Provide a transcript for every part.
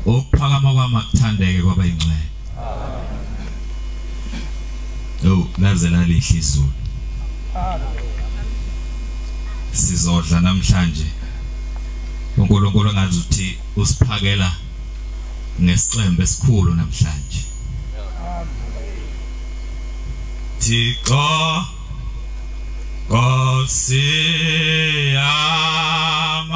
Ukuphakama kwami akuthandeke kwaba ingcwele. Oh, laze lalihle izulu. Sizodla namhlanje. uNkulunkulu ngazi ukuthi usiphakela ngesicembe esikhulu namhlanje. Thixo Nkosi yamakhosi,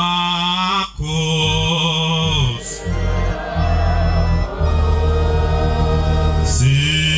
sisi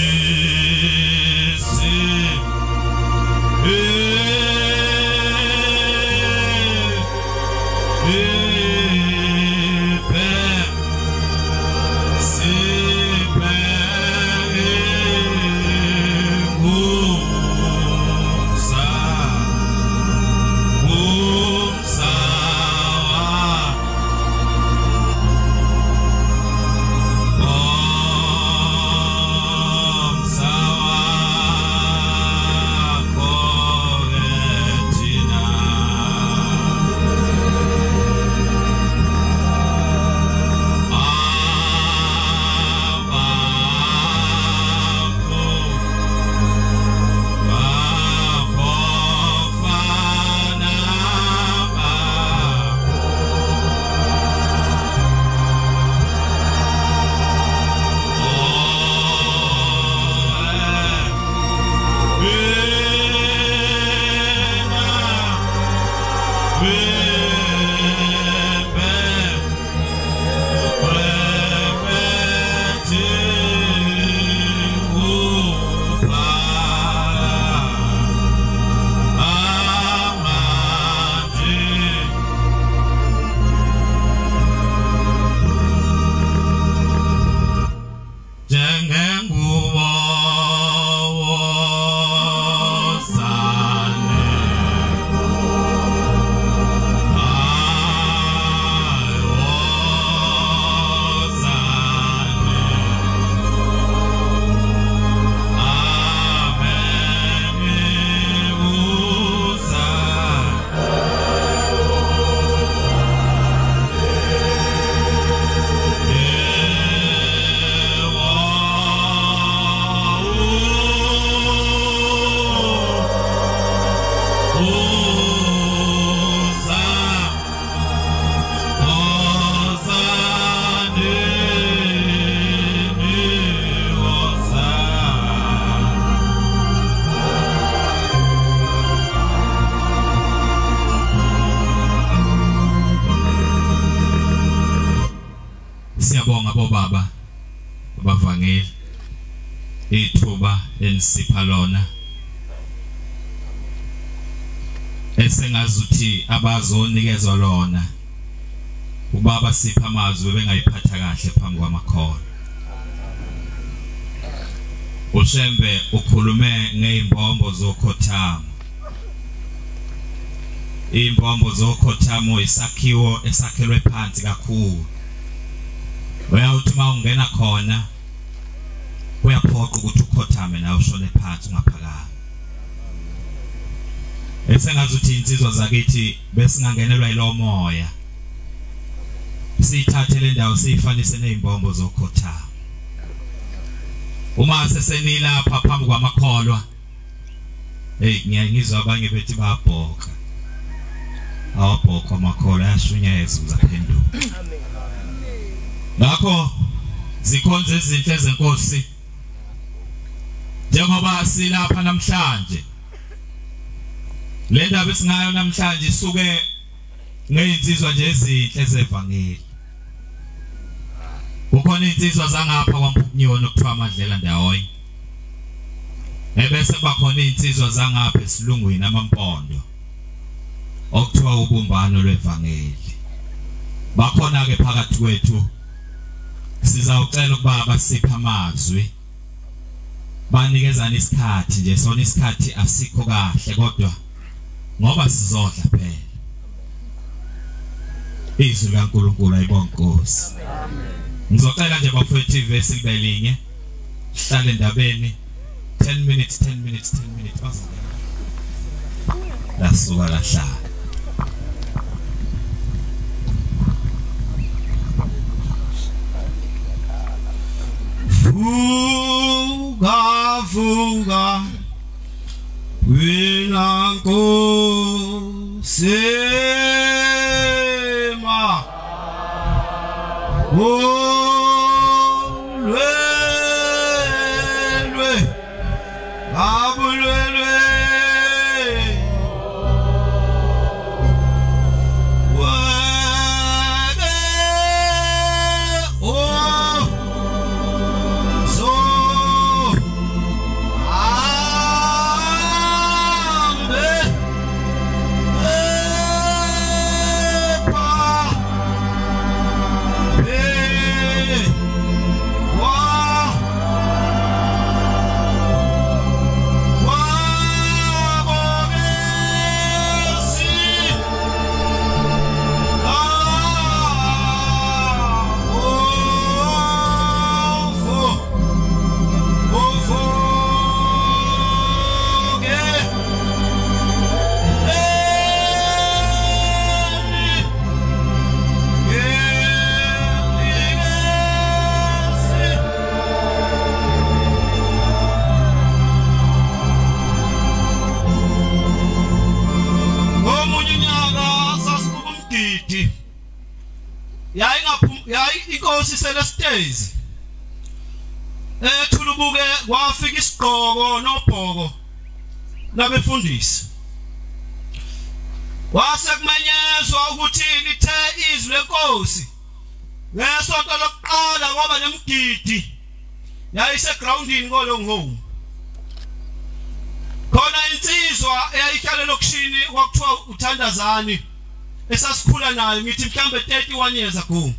Siyabonga bobaba abavangeli ithuba enisipha lona esengazuthi abazonikezwa lona ubaba sipha amazwi bengayiphatha kahle phambi kwamakholwa. uShembe ukhulume ngeimbombo zokhothamo. Imbombo zokhothamo isakhiwo esakhelwe phansi kakhulu. Uyawuthi uma ungena khona kuyaphoqa ukuthi ukhothame nawe ushone phansi ungaphakami. Esengazuthi insizwa zakithi besingangenelwa yilomoya siyithathe le ndawo siyifanise nezimbombo zokhothama. Uma sesenilapha phambi kwamakholwa, hey, ngiyangizwa abanye bethi bayabhoka. Awabhoka amakholwa ayashunyayezwa uzaphenduka. Ngakho zikhonze izinhle zenkosi njengoba silapha namhlanje. Le ndaba esingayo namhlanje isuke ngezinsizwa nje ezinhle zevangeli. Kukhona insizwa zangapha kwaMpukunyoni okuthiwa Amadlela ndawonye. Ebese kuba khona insizwa zangapha esilungwini amaMpondo okuthiwa ubumbano lwevangeli. Bakhona ke phakathi kwethu, sizawucela ukuba basiphe amazwi. Banikezana isikhathi nje, sona isikhathi asikho kahle kodwa ngoba sizodla phela. Izwi likaNkulunkulu ayibonke Nkosi. Ngizocela nje bafowethu ivesi libe linye. Hlale endabeni 10 minutes 10 minutes 10 minutes bazongena. Lasuka lahlala. Vuka vuka wena Nkosi ma ulwelwe abulwelwe webe o so ambe epa e wa wa bobesi ah ofo ofoge eli Ngomunye unyaka sasibuka umgidi. Yayi inkosi Celestezi. Ethulubuke kwafika isigqoko nobhoko nabefundisi. Kwase kumenyezwa ukuthi lithe izwi lenkosi. Ngesonto lokuqala kwaba nemgidi. Yayise groundini kolong home. Khona insizwa eyayihlala elokishini kwakuthiwa uthandazani esasikhula nayo ngithi mhlambe 31 years ago.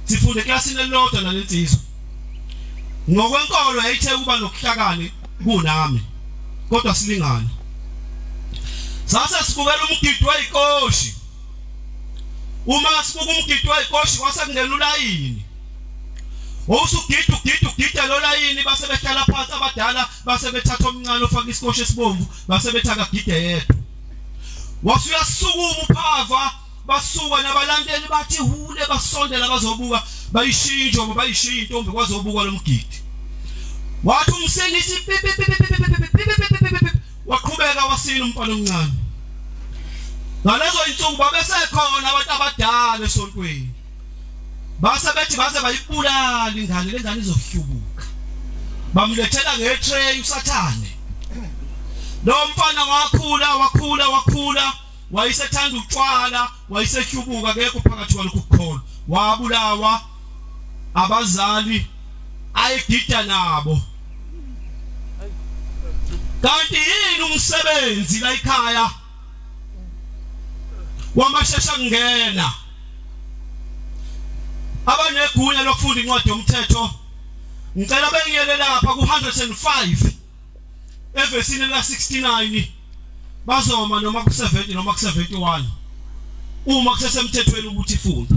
Sifunde eklasini elilodwa nalensizwa. Ngokwenkolo yayithe kuba nokuhlakani kunami kodwa silingana. Sase sibukela umgidi wayikoshi. Uma sibuka umgidi wayikoshi kwase kungena ulayini. Usugida ugida ugida lo layini base behlala phansi abadala base bethatha omncane ofaka isikoshe esibomvu base bethaka gide yedwa. Wasuyasukuma uphava basuka nabalandeli bathi hule basondela bazobuka bayishintsho ngoba bayishiya intombi kwazobuka lo mgidi. Wathi umsinisi pipi waqhubeka wasina umfana omncane. Ngalezo insuku babesekhona abantu abadala esontweni. Base bethi baze bayibulala ingane lengane izohlubuka. Bamlethela ngetray uSathane. Lo mfana wakhula wakhula wakhula wayesethanda utshwala wayesehlubuka akekho phakathi kwalokhu kukholwa. Wabulawa abazali ayegida nabo. Kanti yini umsebenzi la ekhaya wamashesha kungena? Abanegunya lokufunda incwadi yomthetho ngicela bengiyele lapha ku105 evesini la 69 bazoma noma ku70 noma ku71 uma kusesemthethweni ukuthi ifunda.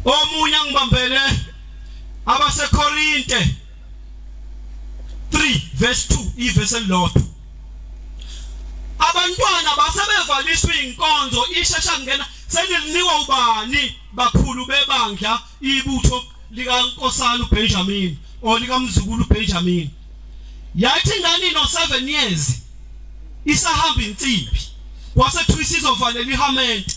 Omunye angibambele abaseKorinte 3 verse 2 ivesi elilodwa. Abantwana basebevaliswa inkonzo ishesha kungena selinikwa ubani bakhulu bebandla ibutho likaNkosana uBenjamin o likamzukulu uBenjamin. Yathi ingane ino 7 years isahamba insimbi kwase isizovalela ihamente.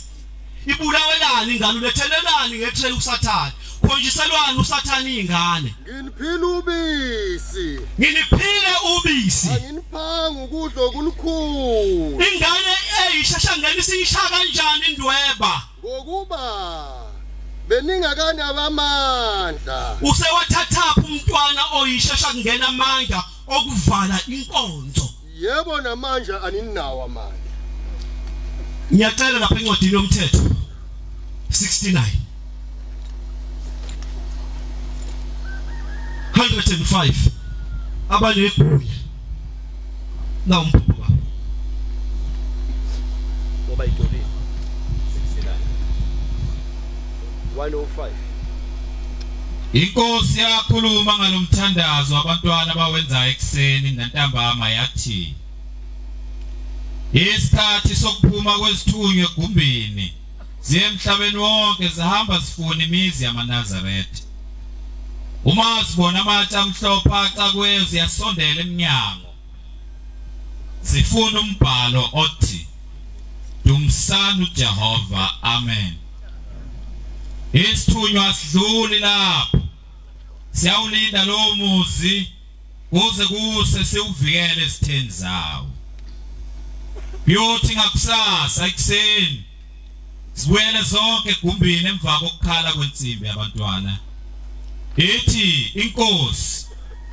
Ibulawelani ingane ulethelelani ngetray uSathane khonjiselwani uSathane ingane. Nginiphile ubisi, nginiphile ubisi, anginiphanga ukudla okulukhulu. Ingane eyishesha ngena isisha kanjani indweba? Ngokuba beningakani abamandla. Usewathathapha umntwana oyishesha kungena amandla okuvala inkonzo. Yebo namanje aninawo amandla. Ngiyacela lapha encwadini yomthetho 69 105 abanegunya na umbhobho baba ngoba idolile 69 105. Inkosi yakhuluma ngalomthandazo abantwana bawenza ekseni nantambama yathi isikhathi sokuphuma kwezithunywa egumbini ziye emhlabeni wonke zihamba zifuna imizi yamaNazaretha. Uma sibona amatshe amhlophe acakwe ziyasondela eminyango. Sifuna umbhalo othi Dumisani uJehova, amen. Isithunywa sidluli lapho, siyawulinda lo muzi kuze kuse siwuvikele ezitheni zawo. Kuyothi ngakusasa ekuseni sibuyele zonke egumbini emva kokukhala kwensimbi yabantwana. Ithi inkosi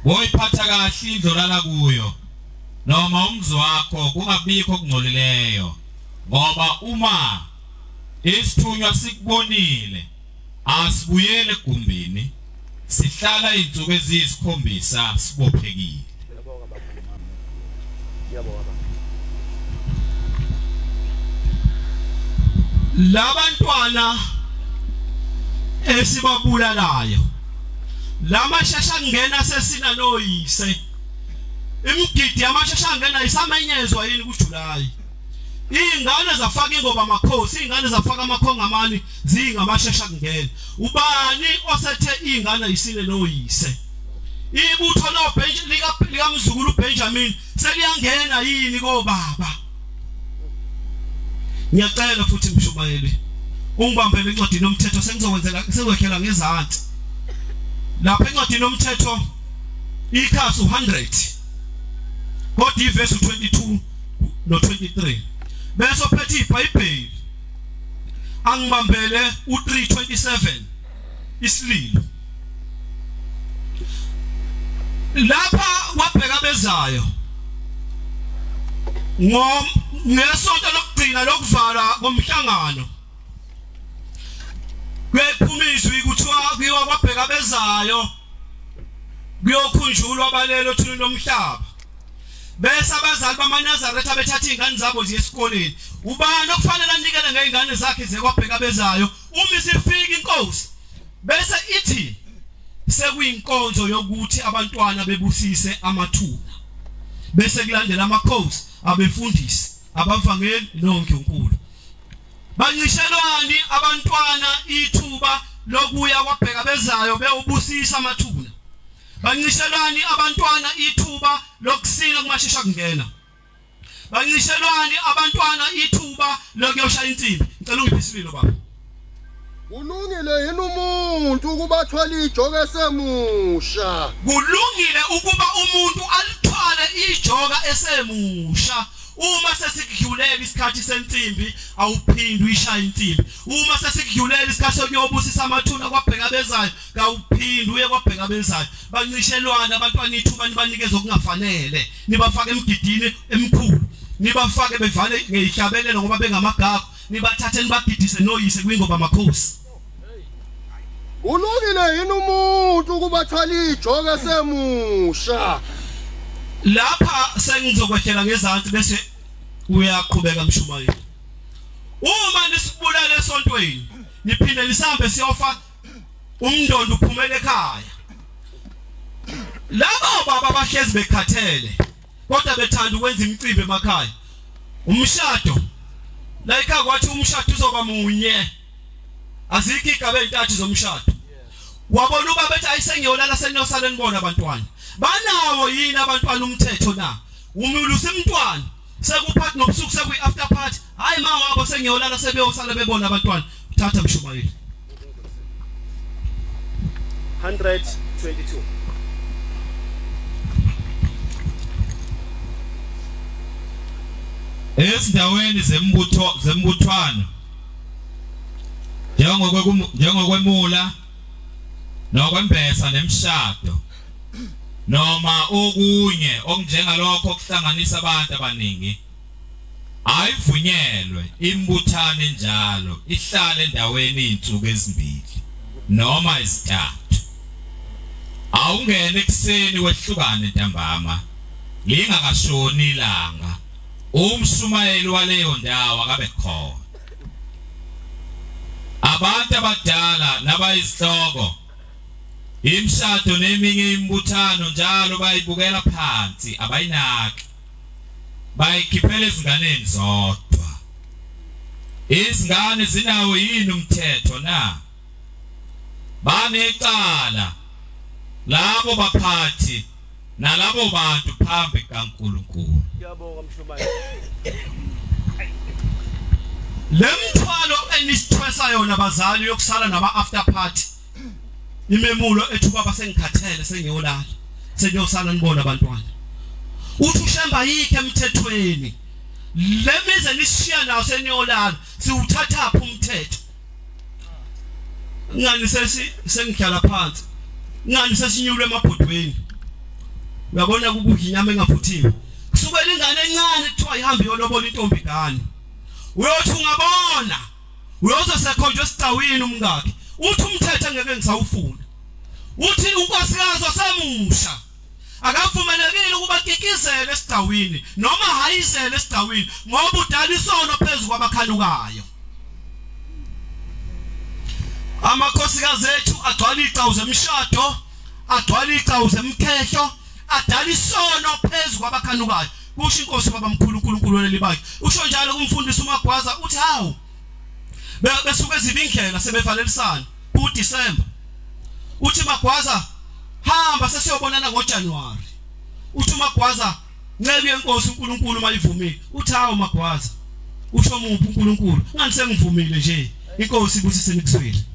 boyiphatha kahle indlu olala kuyo noma umzi wakho kungabikho okungcolileyo, ngoba uma isithunywa sikubonile asibuyele egumbini, sihlala izinsuku eziyisikhombisa sibophekile. Labantwana esibabulalayo lamashesha ngena sesina noyise, imigidi yamashesha ngena isamenyezwa yini kuJuly? Ingane zafaka ingoba amakhosi, ingane zafaka amakhongamani, zingamashesha kungena. Ubani osethe ingane isine noyise? Ibutho lika mzukulu Benjamin seliyangena yini kobaba? Ngiyacela futhi mshumayeli ungibambele incwadi nomthetho, sengizokwenzela sengizokhela ngezansi lapha encwadini yomthetho ikhasi 100 kodwa ivesi 22 no 23, bese ophethe iBhayibheli angibambele u327 isililo. Lapha wabheka bezayo ngesonto lokugcina lokuvala komhlangano, kuyaphuma izwi kuthiwa kuyiwa kwabheka bezayo kuyokhunjulwa abalelo thunini lomhlaba. Bese abazali bamaNazaretha bethatha izingane zabo ziye esikoleni. Ubani okufanele anikele ngezingane zakhe ziye kwabheka bezayo uma isifika inkosi? Bese ithi sekuyinkonzo yokuthi abantwana bebusise amathuna, bese kulandela amakhosi, abefundisi, abavangeli nonkulunkulu. Bancishelwani abantwana ithuba lokuya kwabheka bezayo beyobusisa amathuna? Bancishelwani abantwana ithuba lokusina kumashesha kungena? Bancishelwani abantwana ithuba lokuyoshaya insimbi? Ngicela ungiphe isililo baba. Kulungile yini umuntu ukuba athwale ijoka esemusha? Kulungile ukuba umuntu alithwale ijoka esemusha. Uma sesikudlulela isikhathi sensimbi awuphindi uyishaya insimbi. Uma sesikudlulela isikhathi sokuyobusisa amathuna kwabheka bezayo kawuphindi uye kwabheka bezayo. Bancishelwana abantwana ithuba, nibanikeze okungafanele, nibafake emgidini emkhulu, nibafake bevale ngezihlabelelo ngoba bengamagagu, nibathathe nibagidise noyise kwingoba amakhosi. Kulungile yini umuntu ukuba athwale ijoka esemusha? Lapha sengizokwehlela ngezansi bese uyaqhubeka mshumayeli. Uma nisibulala esontweni niphinde nisambe siyofa, umndondo uphumele ekhaya. Labo baba bahlezi bekhathele kodwa bethanda ukwenza imicimbi emakhaya. Umshado la ekhaya kwathi umshado uzoba munye, azikho igaba ezintathu zomshado. Wabona ubaba ethi ayisengiyolala seniyosala nibona abantwana. Banawo yini abantwana umthetho na? Umulusa umntwana sekuphathi nobusuku sekuyi after party, hayi ma wabo sengiyolala sebeyosala bebona abantwana. Thatha mshumayeli. 122. Ezindaweni zembutho zembuthwano njengokwemula nokwembesa nemishado noma okunye okunjengalokho okuhlanganisa abantu abaningi, ayivunyelwe imbuthano enjalo ihlale endaweni izinsuku ezimbili noma ezintathu. Awungene ekuseni wehlukane ntambama lingakashoni ilanga, umshumayeli waleyo ndawo akabe khona. Abantu abadala nabayizihloko imishado neminye imbuthano njalo bayibukela phansi, abayinaki, bayikhiphela ezinganeni zodwa. Izingane zinawo yini umthetho na? Banecala labo baphathi nalabo bantu phambi kaNkulunkulu. Ngiyabonga mshumayeli. Lemthwalo enisithwesa yona bazali yokusala nama after party, imemulo ethi baba sengikhathele sengiyolala, sengiyosala nibona abantwana. Uthi uShemba yikho emthethweni, lemize nishiya nawo seniyolala, siwuthatha phi umthetho? Ngani sengihlala phansi, ngani sesinyulwe emabhodweni? Uyabona ukudla inyama engavuthiwe. Kusukela ingane encane kuthiwa ihambe iyolobola intombi gani. Uyothi ungabona, uyoze sekhonjwe esigcawini umngakhe. Uthi umthetho angeke ngisawufuna. Uthi unkosikazi osemusha akavumelekile ukuba kikizele esigcawini noma hayizele esigcawini, ngoba udala isono phezu kwabakhanukayo. Amakhosikazi ethu agcwala iy'gcawu zemishado, agcwala iy'gcawu zemkhehlo, adala isono phezu kwabakhanukayo. Kusho inkosi baba mkhulu uNkulunkulu welibakhe. Usho njalo kumfundisi uMagwaza, uthi hawu, besuke ezibindlela sebevalelisana kuDisemba. Uthi Magwaza, hamba sesiyobonana ngoJanuary. Uthi uMagwaza, nceku yenkosi uNkulunkulu mayivumile. Uthi hawu Magwaza, usho muphi uNkulunkulu? Ngani sengivumile nje, inkosi ibusise nikuzwile.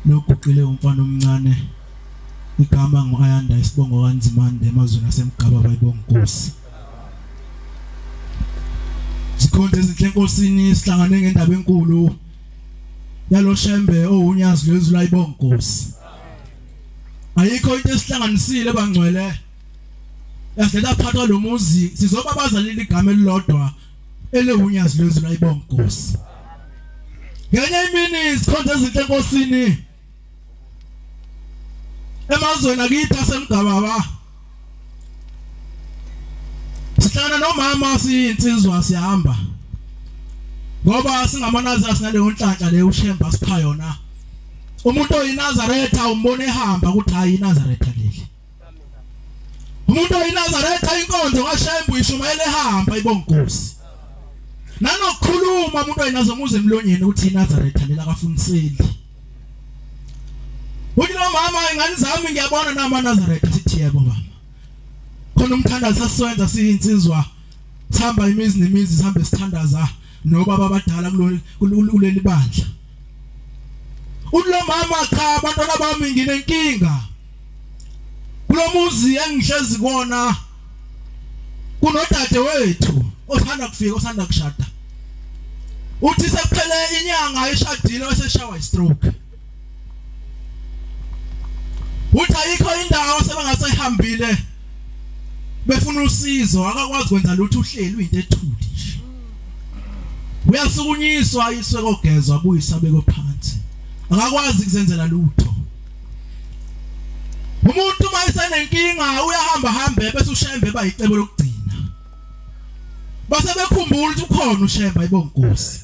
Loguqile umfana omncane igama nguAyanda isibongo kaNzimande emazweni asemgaba bayibonga inkosi. Sikhonze ezinhle enkosini, sihlangane ngendaba enkulu yalo Shembe owunyazi lwezulu ayibonga inkosi. Ayikho into esihlanganisile bangcwele yadlela phakathi lo muzi, sizobabaza leli igama elilodwa elewunyazi lwezulu ayibonga inkosi. Ngenye imini sikhonze ezinhle enkosini, Emazweni akithi asemgababa sihlangana nomama siyinsizwa siyahamba ngoba singamanazaretha sinaleyo nhlanhla leyo uShembe sipha yona. Umuntu oyiNazaretha umbone ehamba ukuthi hayi iNazaretha leli. Umuntu oyiNazaretha inkonzo kaShembe uyishumayela ehamba ibonkosi. Nanokukhuluma umuntu oyinazomuza emlonyeni ukuthi iNazaretha lela akafuniseli. Uthi lo mama ingane zami ngiyabona namaNazaretha sithi yebo mama. Khona umthandazo sasiwenza siyinsizwa sihamba imizi nemizi sihambe sithandaza nobaba abadala kuleli bandla. Uthi lo mama cha abantwana bami nginenkinga. Kulomuzi engihlezi kona kunodade wethu osanda kufika osanda kushada. Uthi sekuphele inyanga eshadile weseshawa istroke. Uthi ayikho indawo sebengasehambile befuna usizo akakwazi kwenza lutho uhleli into ethuli nje. Uyasukunyiswa ayiswe kogezwa buyisa beko phansi. Akakwazi kuzenzela lutho. Umuntu uma esenenkinga uyahamba hambe bese uShembe bayicebo lokugcina. Base bekhumbula ukuthi ukhona uShembe ayibonkosi.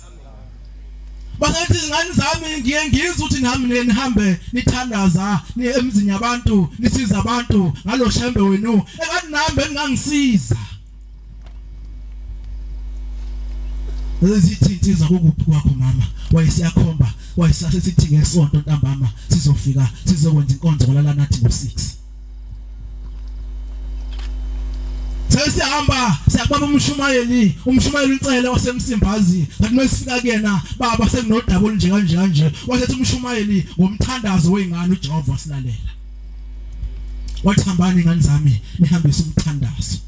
Base bethi izingane zami ngiye ngizwe ukuthi nami nihambe nithandaza ni emzini yabantu nisiza abantu ngalo Shembe wenu ekathi nami ningangisiza. Lezithi insizwa kukuphi kwakho mama wayesiyakhomba wayesasithi ngesonto ntambama sizofika sizokwenza inkonzo kolala nathi ngo6. Sesihamba siyakubamba umshumayeli uNcele wasemsimbazi sathi mesifika kuyena baba sekunodaba olunje kanje kanje wasethi umshumayeli ngomthandazo weingane uJehova wasilalela. Wathi hambani ingane zami nihambise umthandazo.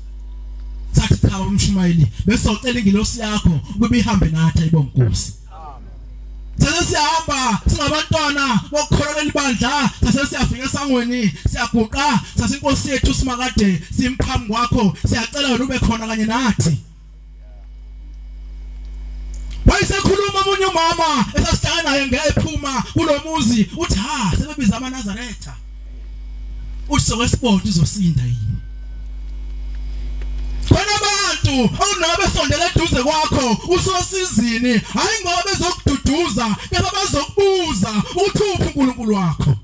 Sathi cha umshumayeli besocela ingilosi yakho ukuba ihambe nathi ayibonkosi. Sesiyahamba singabantwana bokukholwa libandla sasesiyafika esangweni siyaguqa sasinkosi yethu simakade simphambi kwakho siyacela wena ube khona kanye nathi. Wayesekhuluma omunye umama esasihlangana naye ngephuma kulomuzi uthi ha sebebiza amaNazaretha uthi sokwesiport izosinda yini. Khona abantu okunoma besondela eduze kwakho usosizini hayi ngoba bezokududuza kepha bazokubuza ukuthi uphi uNkulunkulu wakho.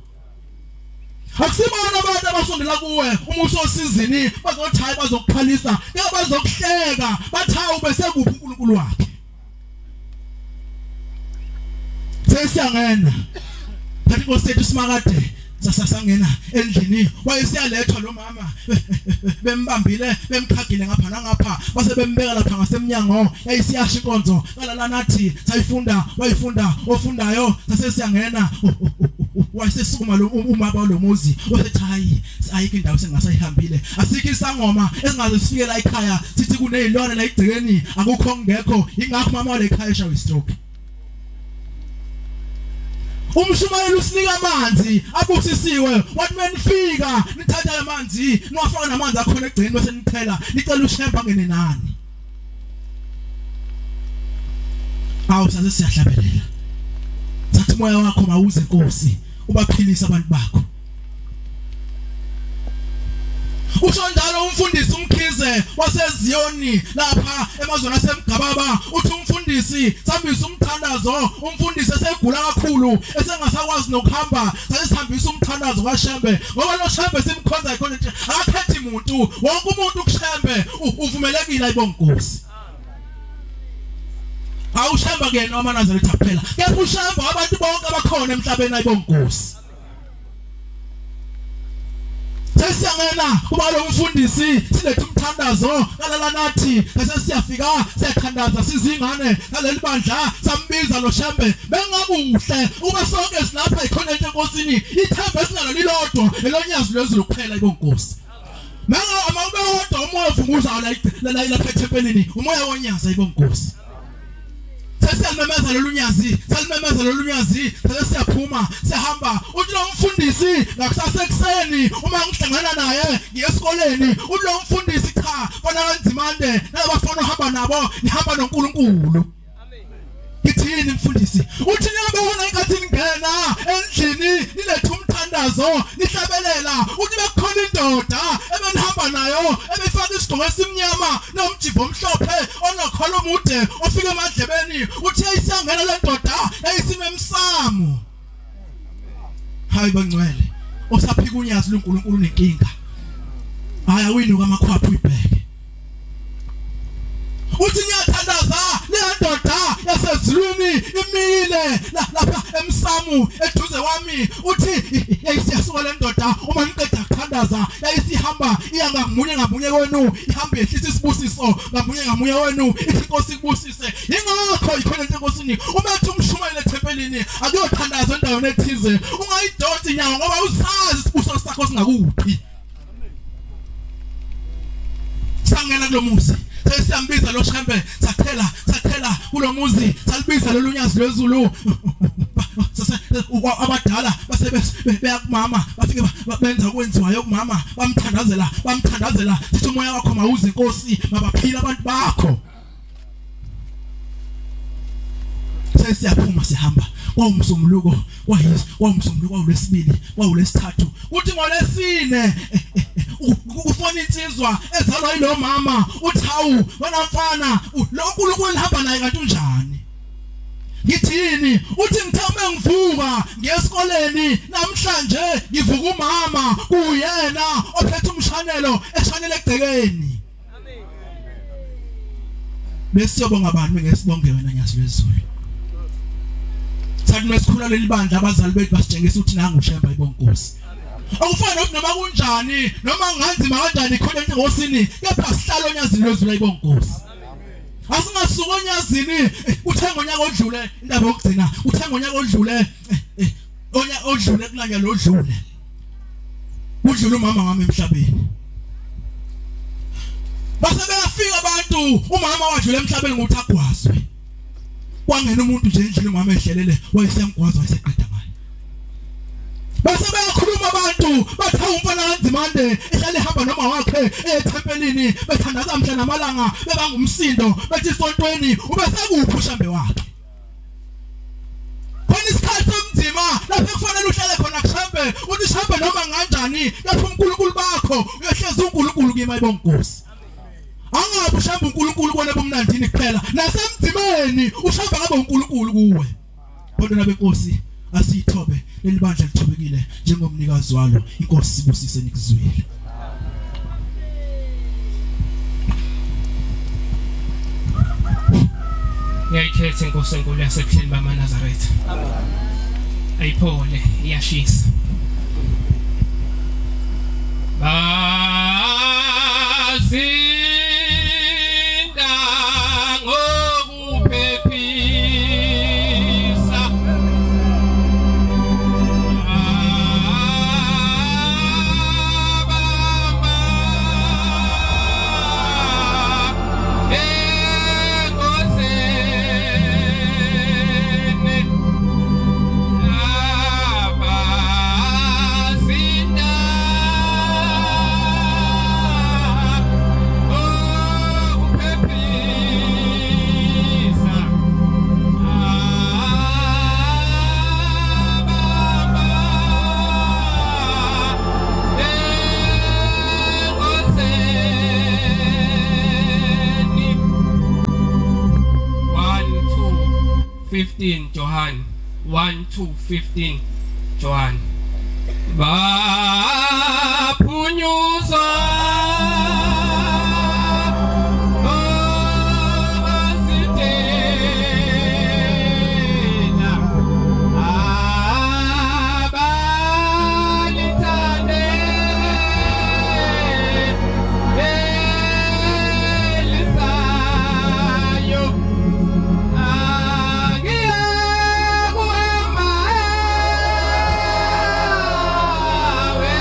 Akusibona abantu abasondela kuwe uma usosizini bazothi hayi bazokukhalisa kepha bazokuhleka bathi hawu bese kuphi uNkulunkulu wakhe. Sesiyangena kanti inkosi yethu simakade sasangena endlini wayesiyalethwa lo mama bembambile bemqhagile ngapha nangapha base bembeka lapha ngasemnyango yayisiyasha inkonzo kalala nathi sayifunda wayifunda ofundayo sasesiyangena wayesesukuma lo umama lomuzi wasethi hayi ayikho indawo sengasayihambile asikho isangoma esingaze sifike la ekhaya sithi kunezilwane la igcekeni akukho ngekho ingakho mama wale ekhaya eshawa istroke. Umshumayeli usinika amanzi abusisiwe wathi menifika nithatha amanzi niwafaka namanzi akhona egcekeni bese nichela nicela uShembe angene nani. Awu saze siyahlabelela sathi moya wakho mawuze Nkosi ubaphilisa abantu bakho. Usho njalo umfundisi uMkhize waseZiyoni lapha emazweni asemgababa uthi umfundisi sambisa umthandazo umfundisi esegula kakhulu esengasakwazi nokuhamba sasihambisa umthandazo kaShembe ngoba lo Shembe simkhonza ikhona nje akakhethi umuntu wonke umuntu kuShembe uvumelekile ayibonkosi. Awushembe kuyena amaNazaretha kuphela kepha uShembe abantu bonke abakhona emhlabeni ayibonkosi. Sesiyangena kuba lo mfundisi silethe umthandazo kalala nathi sesiyafika siyathandaza sizingane naleli bandla sambiza lo Shembe bengakuhle uma sonke silapha ikhona into enkosini ithemba esinalo lilodwa elonyazi lwezulu kuphela ibonkosi. Manga amawube wodwa umoya ovunguza la lapha ethempelini umoya wonyaza ibonkosi. Sesiyalimemeza lolu nyazi salimemeza lolu nyazi sesiyaphuma siyahamba uthi lo mfundisi ngakusasa ekuseni uma ngihlangana naye ngiye esikoleni uthi lo mfundisi cha fana kanzimande nabafana ohamba nabo nihamba noNkulunkulu. Ngithini mfundisi? Uthi njengoba ubona inkathi ningena endlini nilethe umthandazo nihlabelela, uthi bekukhona indoda ebenihamba nayo ebefaka isigqoko esimnyama nomjibo omhlophe onokholo omude ofika emadlebeni, uthi yayisangena le ndoda yayisimemsamo. Hayi bangcwele, osaphika unyazi loNkulunkulu unenkinga. Hayi awinuka amakhwapha uyibheke. Uthi ngiyathandaza le ndoda yasezulwini imile lapha emsamo eduze kwami. Uthi yayisiyasuka le ndoda uma niqeda kuthandaza, yayisihamba iya ngamunye ngamunye kwenu, ihamba yehlisa isibusiso ngamunye ngamunye wenu, ithi inkosi ikubusise. Ingakho ikhona into enkosini, uma ethi umshumayeli ethempelini akuyothandaza endaweni ethize, ungayidonsi inyawo ngoba usazi isibusiso sakho singakuphi. Sangena kulomuzi sesiyambiza lo Shembe, sathela sathela kulomuzi, salibiza lolu nyazi lwezulu. Abadala base beya kumama, bafike benza okwenziwayo kumama, bamthandazela bamthandazela, sithi umoya wakho mawuze inkosi, mabaphila abantu bakho. Sesiyaphuma sihamba, kwawumsombuluko kwawumsombuluko kwawulesibili kwawulesithathu, uthi ngolesine ufona insizwa ezalwa yilo mama, uthi hawu wena mfana lo uNkulunkulu lihamba naye kanti unjani? Ngithini? Uthi ngithame ngivuka ngiyesikoleni namhlanje, ngivuka umama kuyena ophethe umshanelo eshanele egcekeni. Besiyobonga abantu ngesibonge wena nyazi lwezulu. Sathi mesikhula leli bandla abazali bethu basitshengisa ukuthi nangu uShembe ayibonkosi. Akufani nokuthi noma kunjani noma nganzima kanjani khona enkosini, kepha sihlala onyazini lwezulu ayibonkosi. Asingasuka onyazini. Uthe ngonyaka odlule, indaba yokugcina, uthe ngonyaka odlule, onyaka odlule kulanya lodlule, kudlule umama wami emhlabeni. Base beyafika abantu, umama wadlula emhlabeni ngokuthi agwazwe. Kwangena umuntu nje endlini umama ehlelele, wayesemgwaza wayeseqeda ngaye. Base beyakhuluma abantu, bathi umfana kaNzimande ehlale ehamba noma wakhe ethempelini, bethandaza mhla namalanga, bebanga umsindo, bethi isontweni ubesekuphi uShembe wakhe. Khona isikhathi somzima lapho kufanele uhlale khona kuShembe, uthi Shembe noma kanjani lapho uNkulunkulu bakho uyohleza uNkulunkulu kimi ayibonkosi. Angabe uShembe uNkulunkulu kona bomnandini kuphela, nasemzimeni uShembe ngabe uNkulunkulu kuwe. Bantwana benkosi, asithobe leli bandla lithobekile njengomnikazi walo. Inkosi sibusise nikuzwile. Ngiyayikhetha inkosi enkulu yasebuhleni bamaNazaretha. Amen. Ayiphole iyashisa. Basinda ngokuphephisa, abamba engozini, abasinda ngokuphephisa, abamba engozini. 1:2-15 Johan, 1:2-15 Johan. Baphunyuzwa obasitela, abalithande elisayo, angiye kuhamba ewe.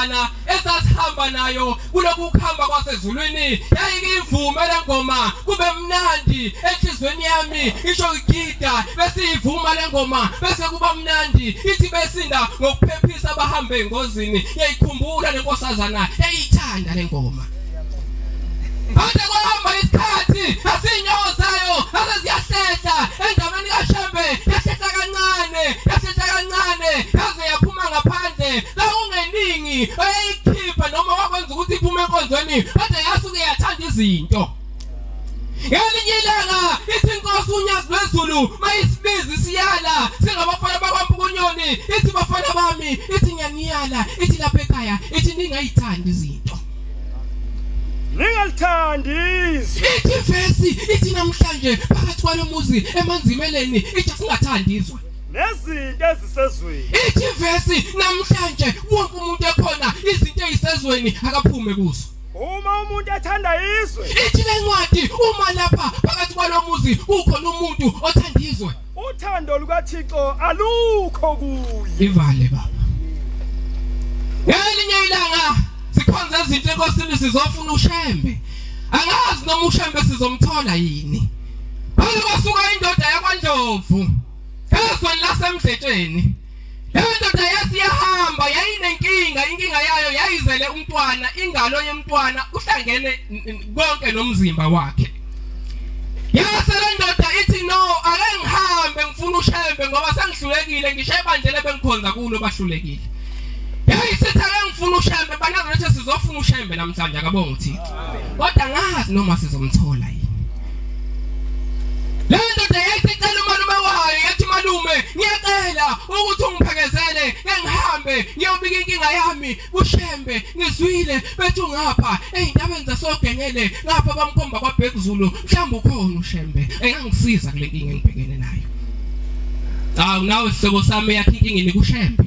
lenkosazana esasihamba nayo kuloku kuhamba kwasezulwini yayikivume lengoma kube mnandi enhlizweni yami isho igida bese ivuma lengoma bese kuba mnandi ithi besinda ngokuphephisa abahambe engozini. Yayikhumbula lenkosazana yayithanda lengoma. Kodwa kwahamba isikhathi asinyawo zayo aseziyahlehla endabeni kaShembe yahlehla kancane yahlehla kancane yaze yaphuma ngaphandle la ungeningi ayikhipha noma wakwenza ukuthi iphume enkonzweni kodwa yasuke yathanda izinto. Ngelinye ilanga ithi inkosi uNyazi lwezulu mayisibiza siyala singabafana bakwaMpukunyoni ithi bafana bami ithi ngiyaniyala ithi lapha ekhaya ithi ningayithandi izinto. Ningalithandi izwe. Ithi vesi ithi namhlanje phakathi kwalomuzi emanzimeleni ithi singathandi izwe nezinto ezisezweni. Ithi vesi namhlanje wonke umuntu ekhona izinto ezisezweni akaphume kuzo. Uma umuntu ethanda izwe ithi lencwadi uma lapha phakathi kwalomuzi kukhona umuntu othanda izwe uthando lukaThixo alukho kuye. Ivale baba. Ngelinye ilanga sikhonza izinto enkosini sizofuna uShembe. Angazi noma uShembe sizomthola yini. Phela kwasuka indoda yakwaNdlovu ezweni laseMdletsheni. Leyo ndoda yasiyahamba yayinenkinga, inkinga yayo yayizele umntwana, ingalo yomntwana uhlangene konke nomzimba wakhe. Yase le ndoda ithi no, ake ngihambe ngifuna uShembe ngoba sengihlulekile ngisho ebandleni bengikhonza kulo bahlulekile. Yayisithi ake ngifuna uShembe banazo sizofuna uShembe namhlanje akabonga uThixo. Kodwa ngazi noma sizomthola yini. Le ndoda yayicela umalume wayo yathi malume ngiyacela ukuthi ungiphekezele ngihambe ngiyobika inkinga yami kuShembe ngizwile bethi ungapha ey'ntabeni zasogengele ngapha bamkhomba kwaBhekuzulu mhlawumbe ukhona uShembe engangisiza kule nkinga engibhekene nayo. Awu nawe sihlobo sami yakho inkinga ini kuShembe.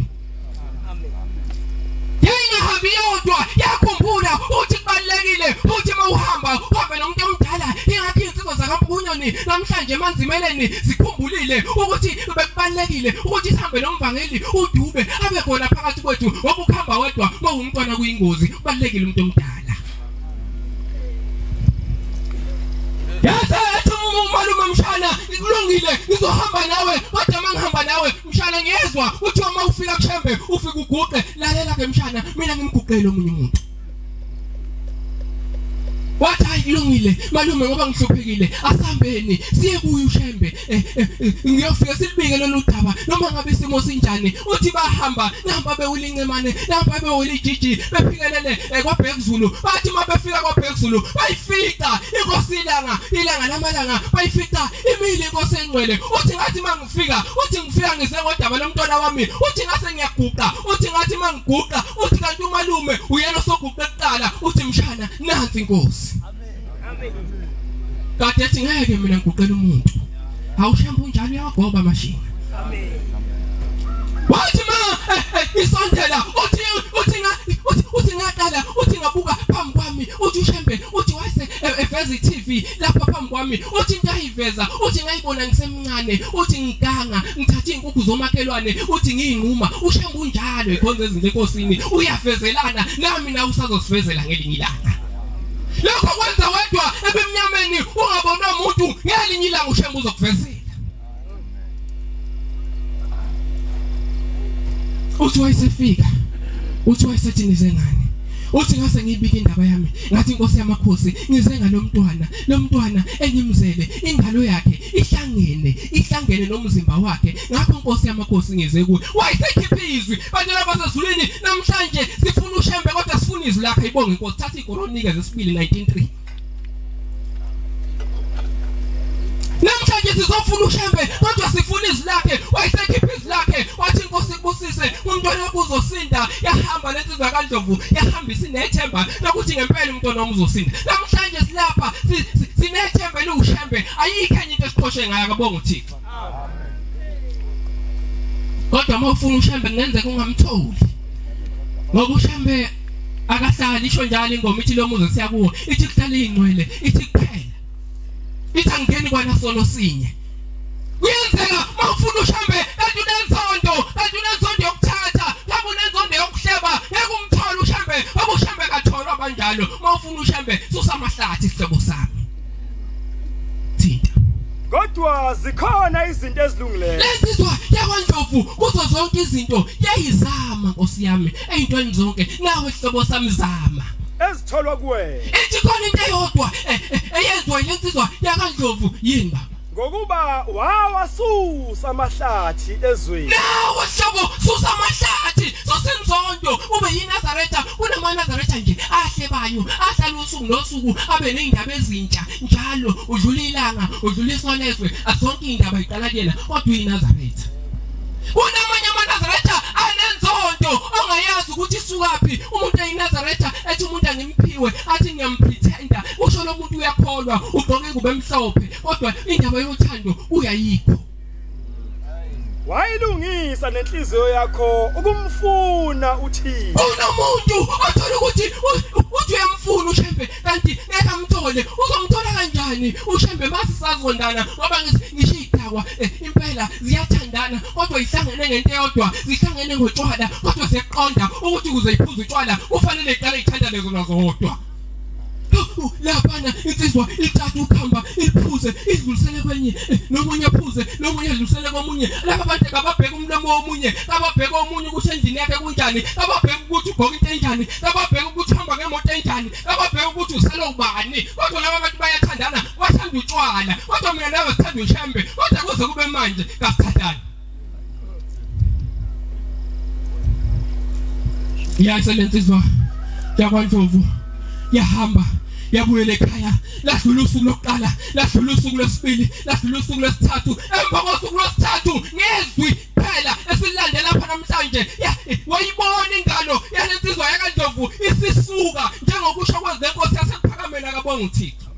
Yayingahambi yodwa yakhumbula uthi kubalulekile uthi mawuhamba uhambe nomuntu omdala. Ingakho insizwa zakaMpukunyoni namhlanje emanzimeleni zikhumbulile ukuthi bekubalulekile ukuthi sihambe nomvangeli uDube abe khona phakathi kwethu ngoba ukuhamba wedwa mawumntwana kuyingozi kubalulekile umuntu omdala. Yasethi umalume mshana kulungile ngizohamba nawe kodwa mangihamba nawe mshana ngiyezwa uthi uma ufika kuShembe ufika uguqe lalela ke mshana mina ngimguqele omunye umuntu. Wathi hayi kulungile malume ngoba ngihluphekile asihambeni siye kuye uShembe ngiyofika silibike lolu daba noma ngabe isimo sinjani. Uthi bahamba namba bewula incemane namba bewula ijiji bephikelele kwaBhekuzulu. Bathi mabefika kwaBhekuzulu bayifica inkosi ilanga ilanga lamalanga bayifica imile inkosi engcwele. Uthi ngathi mangifika uthi ngifika ngize ngodaba lomntwana wami uthi ngase ngiyaguqa uthi ngathi mangiguqa uthi kanti umalume uyena osoguqe kuqala uthi mshana nansi inkosi. Kade ethi ngeke mina ngiguqele umuntu. Awushembe unjalo uyawagoba amashinga. Amen. Wathi ma isondela uthi uthi ngaqala uthi ngabuka phambi kwami uthi uShembe uthi wase eveza iTV lapha phambi kwami uthi into ayiveza uthi ngayibona ngisemncane uthi ngiganga ngithatha izinkukhu zomakhelwane uthi ngiyinquma. uShembe unjalo ikhonza izinto enkosini uyavezelana nami nawe usazosivezela ngelinye ilanga. Lokho kwenza wedwa ebemnyameni ungabona umuntu ngelinye ilanga uShembe uzokuvezela. Uthi wayesefika uthi wayesethi nize ngani uthi ngase ngiyibike indaba yami ngathi inkosi yamakhosi ngize ngalomntwana lomntwana engimzele ingalo yakhe ihlangene nomzimba wakhe ngakho inkosi yamakhosi ngize kuye. Wayesekhipha izwi bantu labasezulwini namhlanje sifuna uShembe kodwa sifuna izwi lakhe. Ibonge inkosi. Thatha iKoronike zesibili 19:3. Namhlanje sizofuna uShembe kodwa sifuna izwi lakhe. Wayesekhipha izwi lakhe wathi inkosi ibusise umntwana wakho uzosinda. Yahamba lensizwa kaNdlovu yahambisa inethemba lokuthi ngempela umntwana wami uzosinda. Namhlanje silapha sinethemba eliwuShembe ayikho enye into esiqhoshe ngayo akabonga uThixo. Kodwa uma ufuna uShembe kungenzeka ungamtholi ngoba uShembe akahlali isho njalo ingoma ithi lo muzi siyakuwo ithi kuhlala ingcwele ithi kuphela ithi angeni kwanasono sinye. Kuyenzeka mawufuna uShembe kanti unenzondo kanti unenzondo yokuthatha mhlawumbe unenzondo yokuhleba ngeke umthole uShembe. uShembe, abuShembe katholwa banjalo. Mawufuna uShembe susa amahlathi isihlobo sami. Thinta. Kodwa zikhona izinto ezilungileyo. Lensizwa yakwaNdlovu kuzo zonke izinto yayizama Nkosi yami, eyintweni zonke nawe sihlobo sami zama. Ezitholwa kuwe. Ithi khona into eyodwa eyenziwa lensizwa yakwaNdlovu yini baba? Ngokuba wawasusa amahlathi ezweni. Nawe sihlobo susa amahlathi, susa inzondo, ube yiNazaretha. KunamaNazaretha nje ahlebayo, ahlala usuku nosuku abe nezindaba ezintsha njalo. Udlula ilanga, udlula isolezwe, azonke indaba iqala kuyena, kodwa uyiNazaretha. Kunamanye amaNazaretha anenzondo ongayazi ukuthi isukaphi. Umuntu eyiNazaretha ethi umuntu angimphiwe, athi ngiyamphithenda, usho lo muntu uyakholwa, ugqoke kube mhlophe, kodwa indaba yothando uyayikho. Wayilungisa nenhliziyo yakho ukumfuna uThixo. Unomuntu othola ukuthi uthi uyamfuna uShembe kanti ngeke amthole. Uzomthola kanjani uShembe mase sazondana? Ngoba ngisho idakwa impela ziyathandana, kodwa ihlangene ngento eyodwa, zihlangene ngotshwala, kodwa ziyaqonda ukuthi ukuze iphuze utshwala kufanele iqale ithandane zona zodwa. Laphana insizwa ithatha ukhamba iliphuze idlulisele kwenye, nomunye aphuze, nomunye adlulisele komunye. Laba bantu kababheka umlomo womunye, kababheka omunye ukuthi endlini yakhe kunjani, kababheka ukuthi ugqoka into enjani, kababheka ukuthi uhamba ngemoto enjani, kababheka ukuthi usala ubani. Kodwa laba bantu bayathandana, bathanda utshwala. Kodwa mina nawe sithanda uShembe, kodwa kuze kube manje kasithandani. Yaselensizwa yakwaNdlovu yahamba yabuyela ekhaya. Ladlula usuku lokuqala, ladlula usuku lwesibili, ladlula usuku lwesithathu. Emva kosuku lwesithathu ngezwi phela esilandela lapha namhlanje, wayibona ingalo yalensizwa yakaNdlovu isisuka njengokusho kwezenkosi yasekuphakameni. Akabonga uThixo.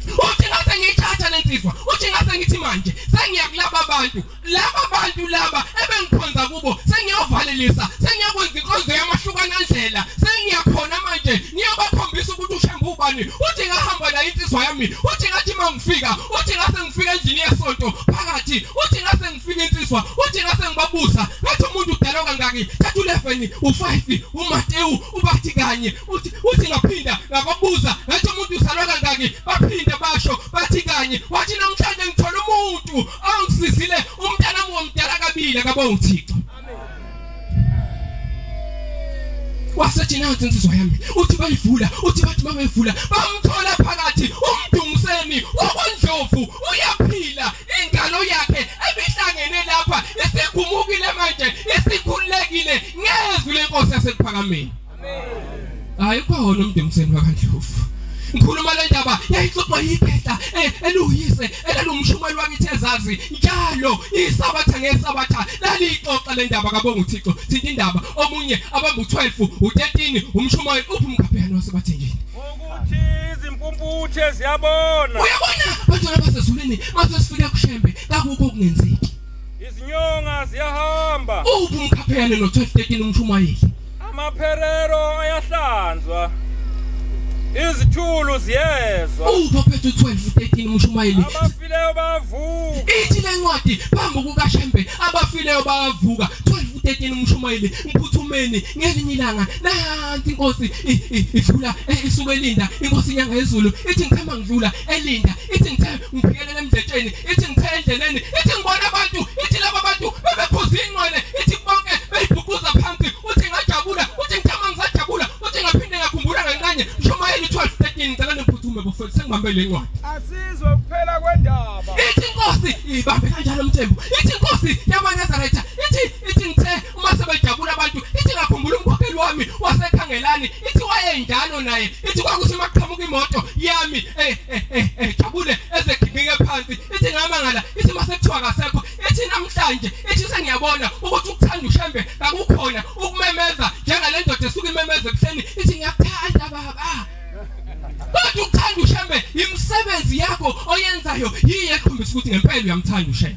Uthi ngase ngiyithatha lensizwa, uthi ngase ngithi manje sengiya kulaba bantu, laba bantu laba ebengikhonza kubo sengiyovalelisa, sengiyakwenza inkonzo yamahlukana ndlela, sengiyakhona manje ngiyobakhombisa ukuthi uShembe ubani. Uthi ngahamba la insizwa yami, uthi ngathi mangifika, uthi ngase ngifika endlini yesonto phakathi, uthi ngase ngifika insizwa, uthi ngase ngibabuza ngathi umuntu udalwa kangaki? Thatha u11, u5, uMateyu ubathi kanye. Uthi ngaphinda ngababuza ngathi umuntu usalwa kangaki? Baphinda basho bathi kanye. Wathi namhlanje ngithola umuntu ongisizile, umntanami womdala kabili. Akabonga uThixo. Wasethi nansi insizwa yami, uthi bayivula, uthi bathi mabevula bamthola phakathi umdumiseni wakwaNdlovu uyaphila, ingalo yakhe ebihlangene lapha isigumukile manje, isikhululekile ngezwi lenkosi yasekuphakameni. Amen. Ayikhona umdumiseni wakwaNdlovu. Ngikhuluma le ndaba yayixoxwa yiphehla eluyise elalumshumeli wakithi ezazi njalo isabatha ngesabatha lalixoxa le ndaba. Kabonga uThixo. Thinta indaba omunye abamba u12 u13 umshumayeli uphi umkhapheyana wasebathenjini ukuthi izimpumputhe ziyabona. Uyabona bantwana basezulwini mase sifika kuShembe kakukho okungenzeki. Izinyonga ziyahamba. Uphi umkhapheyana no12 13 umshumayeli? Amapherero ayahlanzwa, izithulu ziyezwa. Uphi 12 13 umshumayeli? Abafileyo bavuka. Ithi lencwadi phambi kukaShembe abafileyo bavuka. 12 13 umshumayeli ngiphuthumeni ngelinye ilanga nanti inkosi idlula isuke elinda, inkosi inyanga yezulu ithi ngithema ngidlula elinda, ithi ngithe ngiphikelele emdletsheni, ithi ngithe endleleni, ithi ngibona abantu, ithi laba bantu bebephuza ingqwele, ithi bonke beyibhuquza phansi. Uthi ngajabula, uthi ngithema ngisajabula, uthi ngaphinde ngakhumbula kancane. Mshumayeli 12 13 ngicela niphuthume bafowethu sengibambe le ncwadi. Asizwe kuphela kwendaba. Ithi inkosi ibambe kanjalo umthembu. Ithi inkosi yamaNazaretha ithi ngithe uma sebejabula abantu, ithi ngakhumbula umkhokheli wami wasekhangelani, ithi wayenjalo naye, ithi kwakuthi maqhamuka imoto yami jabule ezeginqike phansi, ithi ngamangala, ithi mase kuthiwa kasekho. Ithi namhlanje ithi sengiyabona ukuthi ukuthanda uShembe kakukhona ukumemeza njengale ndoda esuka imemeza ekuseni, ithi ngiyakuthanda baba. Kodwa ukuthanda uShembe imisebenzi yakho oyenzayo yiyo ekhombisa ukuthi ngempela uyamthanda uShembe.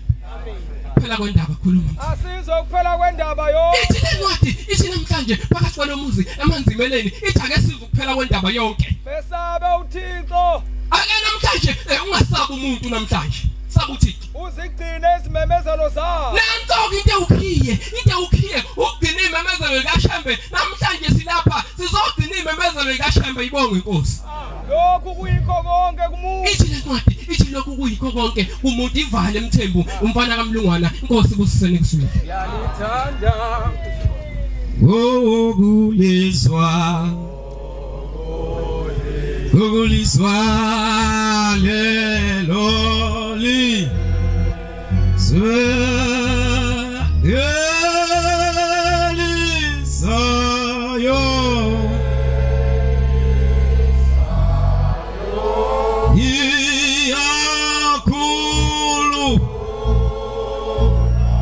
Phela kwendaba khuluma. Asizwe kuphela kwendaba yonke. Ithi lencwadi ithi namhlanje phakathi kwalomuzi emanzimeleni ithi ake sizwe kuphela kwendaba yonke. Besabe uThixo. Ake namhlanje ungasabi umuntu namhlanje. Sabe uThixo. Uzigcine izimemezelo zakhe. Nanso into ewukhiye, into ewukhiye ukugcina imemezelo kaShembe. Namhlanje silapha Imemezelo ikaShembe ibonga inkosi. Lokhu kuyikho konke kumuntu. Ithi lencwadi ithi lokhu kuyikho konke kumuntu. Ivale Mthembu umfana kaMlungwana, inkosi kusisene kuswile. Yalithanda Ukulizwa ukulizwa lelo lizwe elizayo iyakhulu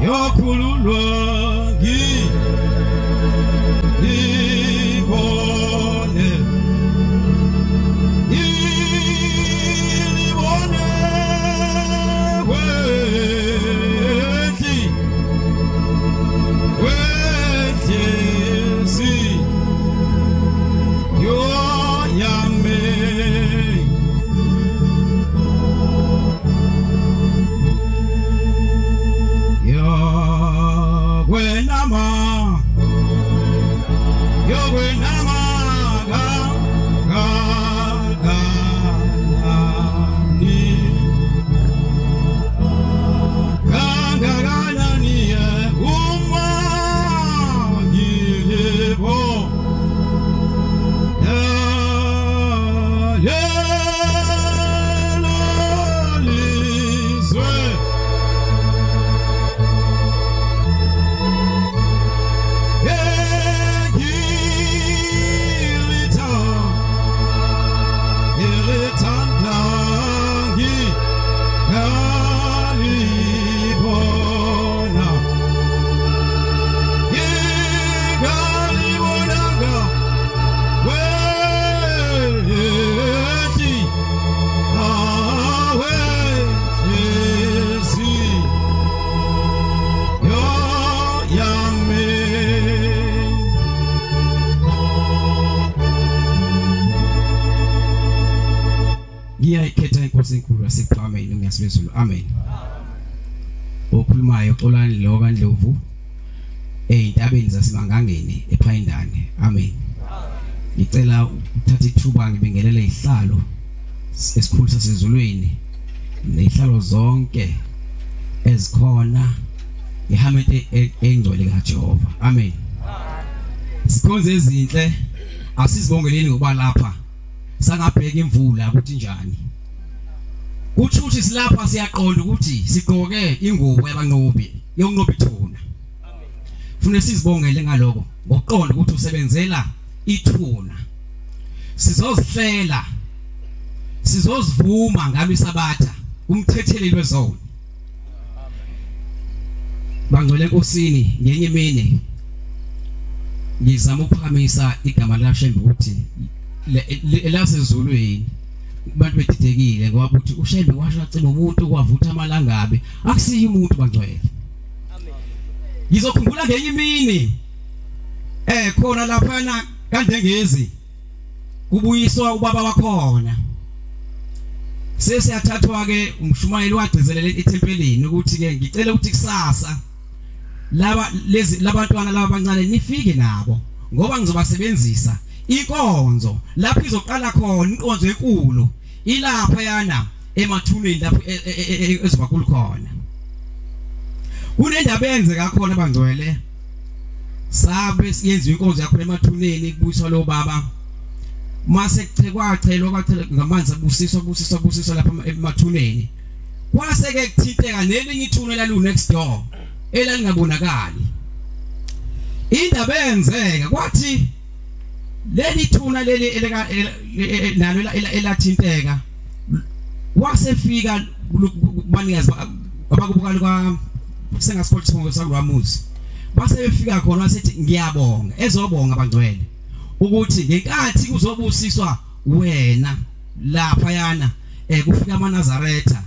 yakhululwa ngibone ngibone wethi wethi yo yami yo kwenama ga ga ga ni ga ga ga ni uma ngilebo ya lelo lizwe Ngiyayikhetha inkosi enkulu yasePhakameni ngiyasibezulu. Amen. Okhulumayo Xolani lo kaNdlovu ezintabeni zaseMangangeni ePhayindane. Amen. Ngicela ukuthatha ithuba ngibingelele ihlalo esikhulu sasezulwini nezihlalo zonke ezikhona ihamete engcwele kaJehova. Amen. Sikhonze ezinhle, asizibongeleni ngokuba lapha sangabheka imvula ukuthi njani. Kuthi ukuthi silapha siyaqonda ukuthi sigqoke ingubo yabanqobi yokunqoba ithuna. Funa sizibongele ngaloko ngokuqonda ukuthi usebenzela ithuna. Sizozihlela, sizozivuma ngalo isabatha umthetheleli wezona. Bangcwele enkosini, ngenye imini ngizama ukuphakamisa igama likaShembe ukuthi elasezulwini abantu bedidekile ngoba uthi uShembe washo acima umuntu kwavutha amalangabe. Akusiyi umuntu bangcwele. Amen. Ngizokhumbula ngenye imini khona laphana kaNdengezi kubuyiswa ubaba wakhona. Sesiyathathwa ke umshumayeli wagcizelela ethempelini ukuthi ke ngicela ukuthi kusasa laba lezi labantwana laba abancane nifike nabo ngoba ngizobasebenzisa inkonzo lapho izoqala khona inkonzo enkulu ilapha yana emathuneni lapho ezobakhulu khona. Kunendaba eyenzeka khona bangcwele, sabe siyenziwa inkonzo yakho emathuneni kubuyiswa lo baba mase kuchekwachelwa kwachelwa ngamanzi abusiswa busiswa busiswa lapha emathuneni. Kwase ke kuthinteka nelinye ithuna elalu next door elalingabonakali. Indaba eyenzeka kwathi leli thuna leli nalo elathinteka wasefika kubanikazi abakubukali kwa sengasikole sibongo sakulwamuzi base befika khona wasethi ngiyabonga ezobonga bangcwele ukuthi ngenkathi kuzobusiswa wena lapha yana kufika amaNazaretha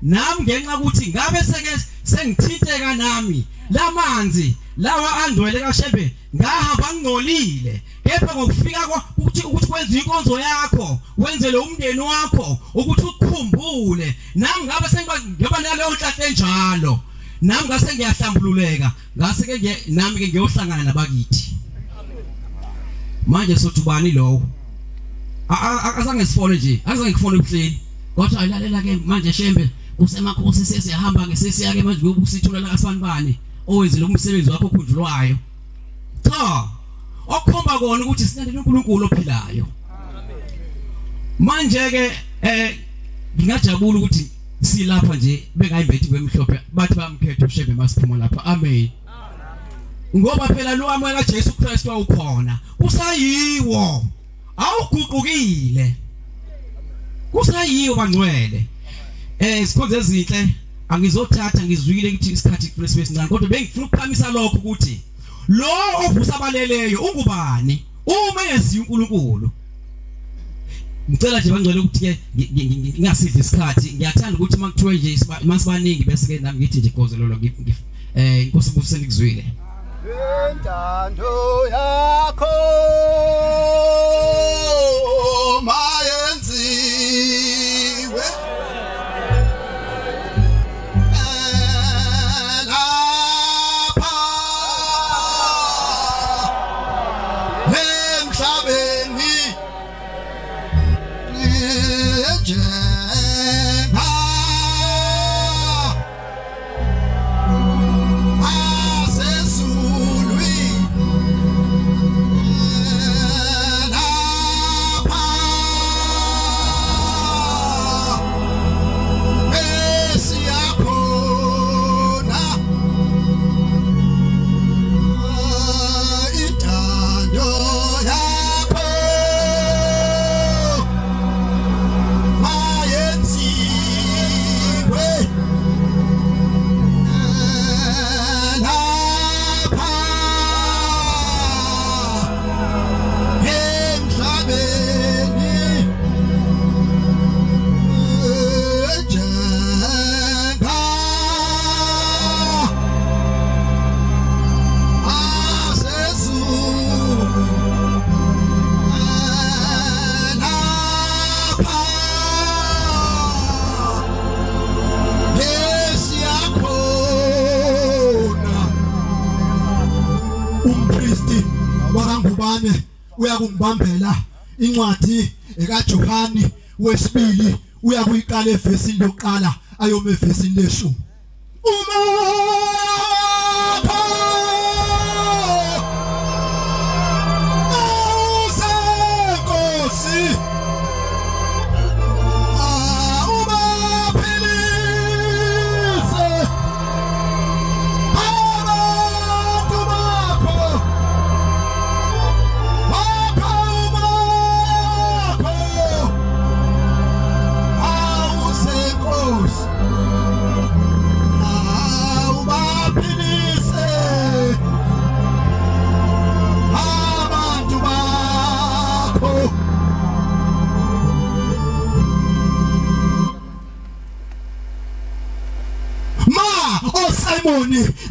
nami ngenxa ukuthi ngabe seke sengithinteka nami lamanzi lawa andwele kaShembe ngahamba ngingcolile, kepha ngokufika ukuthi kwenza inkonzo yakho wenzele umndeni wakho ukuthi ukukhumbule nami ngabe sengiba naleyo nhlahla enjalo nami ngase ngiyahlambululeka ngase ke nami ke ngiyohlangana nabakithi. Manje sothi ubani lowo? Azange sifone nje, azange ngifone ebuhleni. Kodwa ayilalela ke manje Shembe kusemakhosi sesiyahamba ke sesiya ke manje kuyobusithula la kaSanibani owenzile umsebenzi wakho okhunjulwayo. Cha, okukhomba kona ukuthi silandela uNkulunkulu ophilayo. Manje ke ngingajabula ukuthi silapha nje bengayimbethi kwemhlophe bathi bamkhetha uShembe masiphuma lapha. Amen. Ngoba phela lo wamukela Jesu Kristu awukhona kusayiwo, awuguqukile, kusayiwo bangcwele. Isikhonzo ezinhle angizothatha, ngizwile ukuthi isikhathi kufanele sibe sincane, kodwa bengifuna ukuphamisa lokho ukuthi lo ovusa abaleleyo ungubani uma engeziyo uNkulunkulu. Ngicela nje bangcwele ukuthi ke ngingasidli isikhathi. Ngiyathanda ukuthi makuthiwe nje masibaningi bese ke nami ngithi nje goze lolo inkosi ibusise nikuzwile. Intando yakho mayenziwe lapha emhlabeni njenga uyakungibambela incwadi ekaJohani wesibili, uyakuyiqala evesini lokuqala ayome evesini leshumi.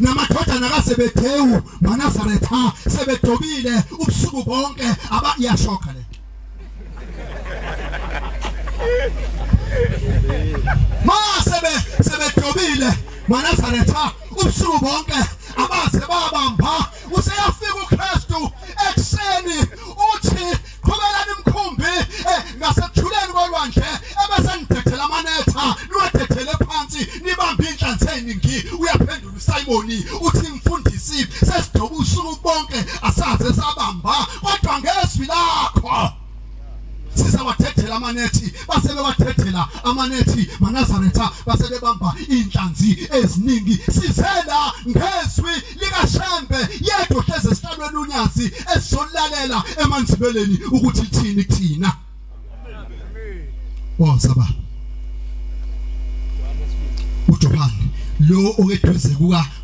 Namadodana kaZebedewu maNazaretha sebedobile ubusuku bonke abayashoka le ma sebedobile maNazaretha ubusuku bonke abaze babamba. Useyafika uKristu ekuseni uthi qhubelani imkhumbi ngasekuthuleni kolwandle ebese nidedela amanetha niwadedele phansi nibambe inhlanzi eningi. Uyaphendula uSimoni uthi mfundisi sesidoba usuku bonke asaze sabamba, kodwa ngezwi lakho sizawadedela amanethi. Base bewadedela amanethi maNazaretha, base bebamba inhlanzi eziningi. Sizela ngezwi likaShembe yedwa hleze esihlalweni unyazi esizolalela emanzibeleni ukuthi thini kuthina. Woza baba uJohane lo okeduze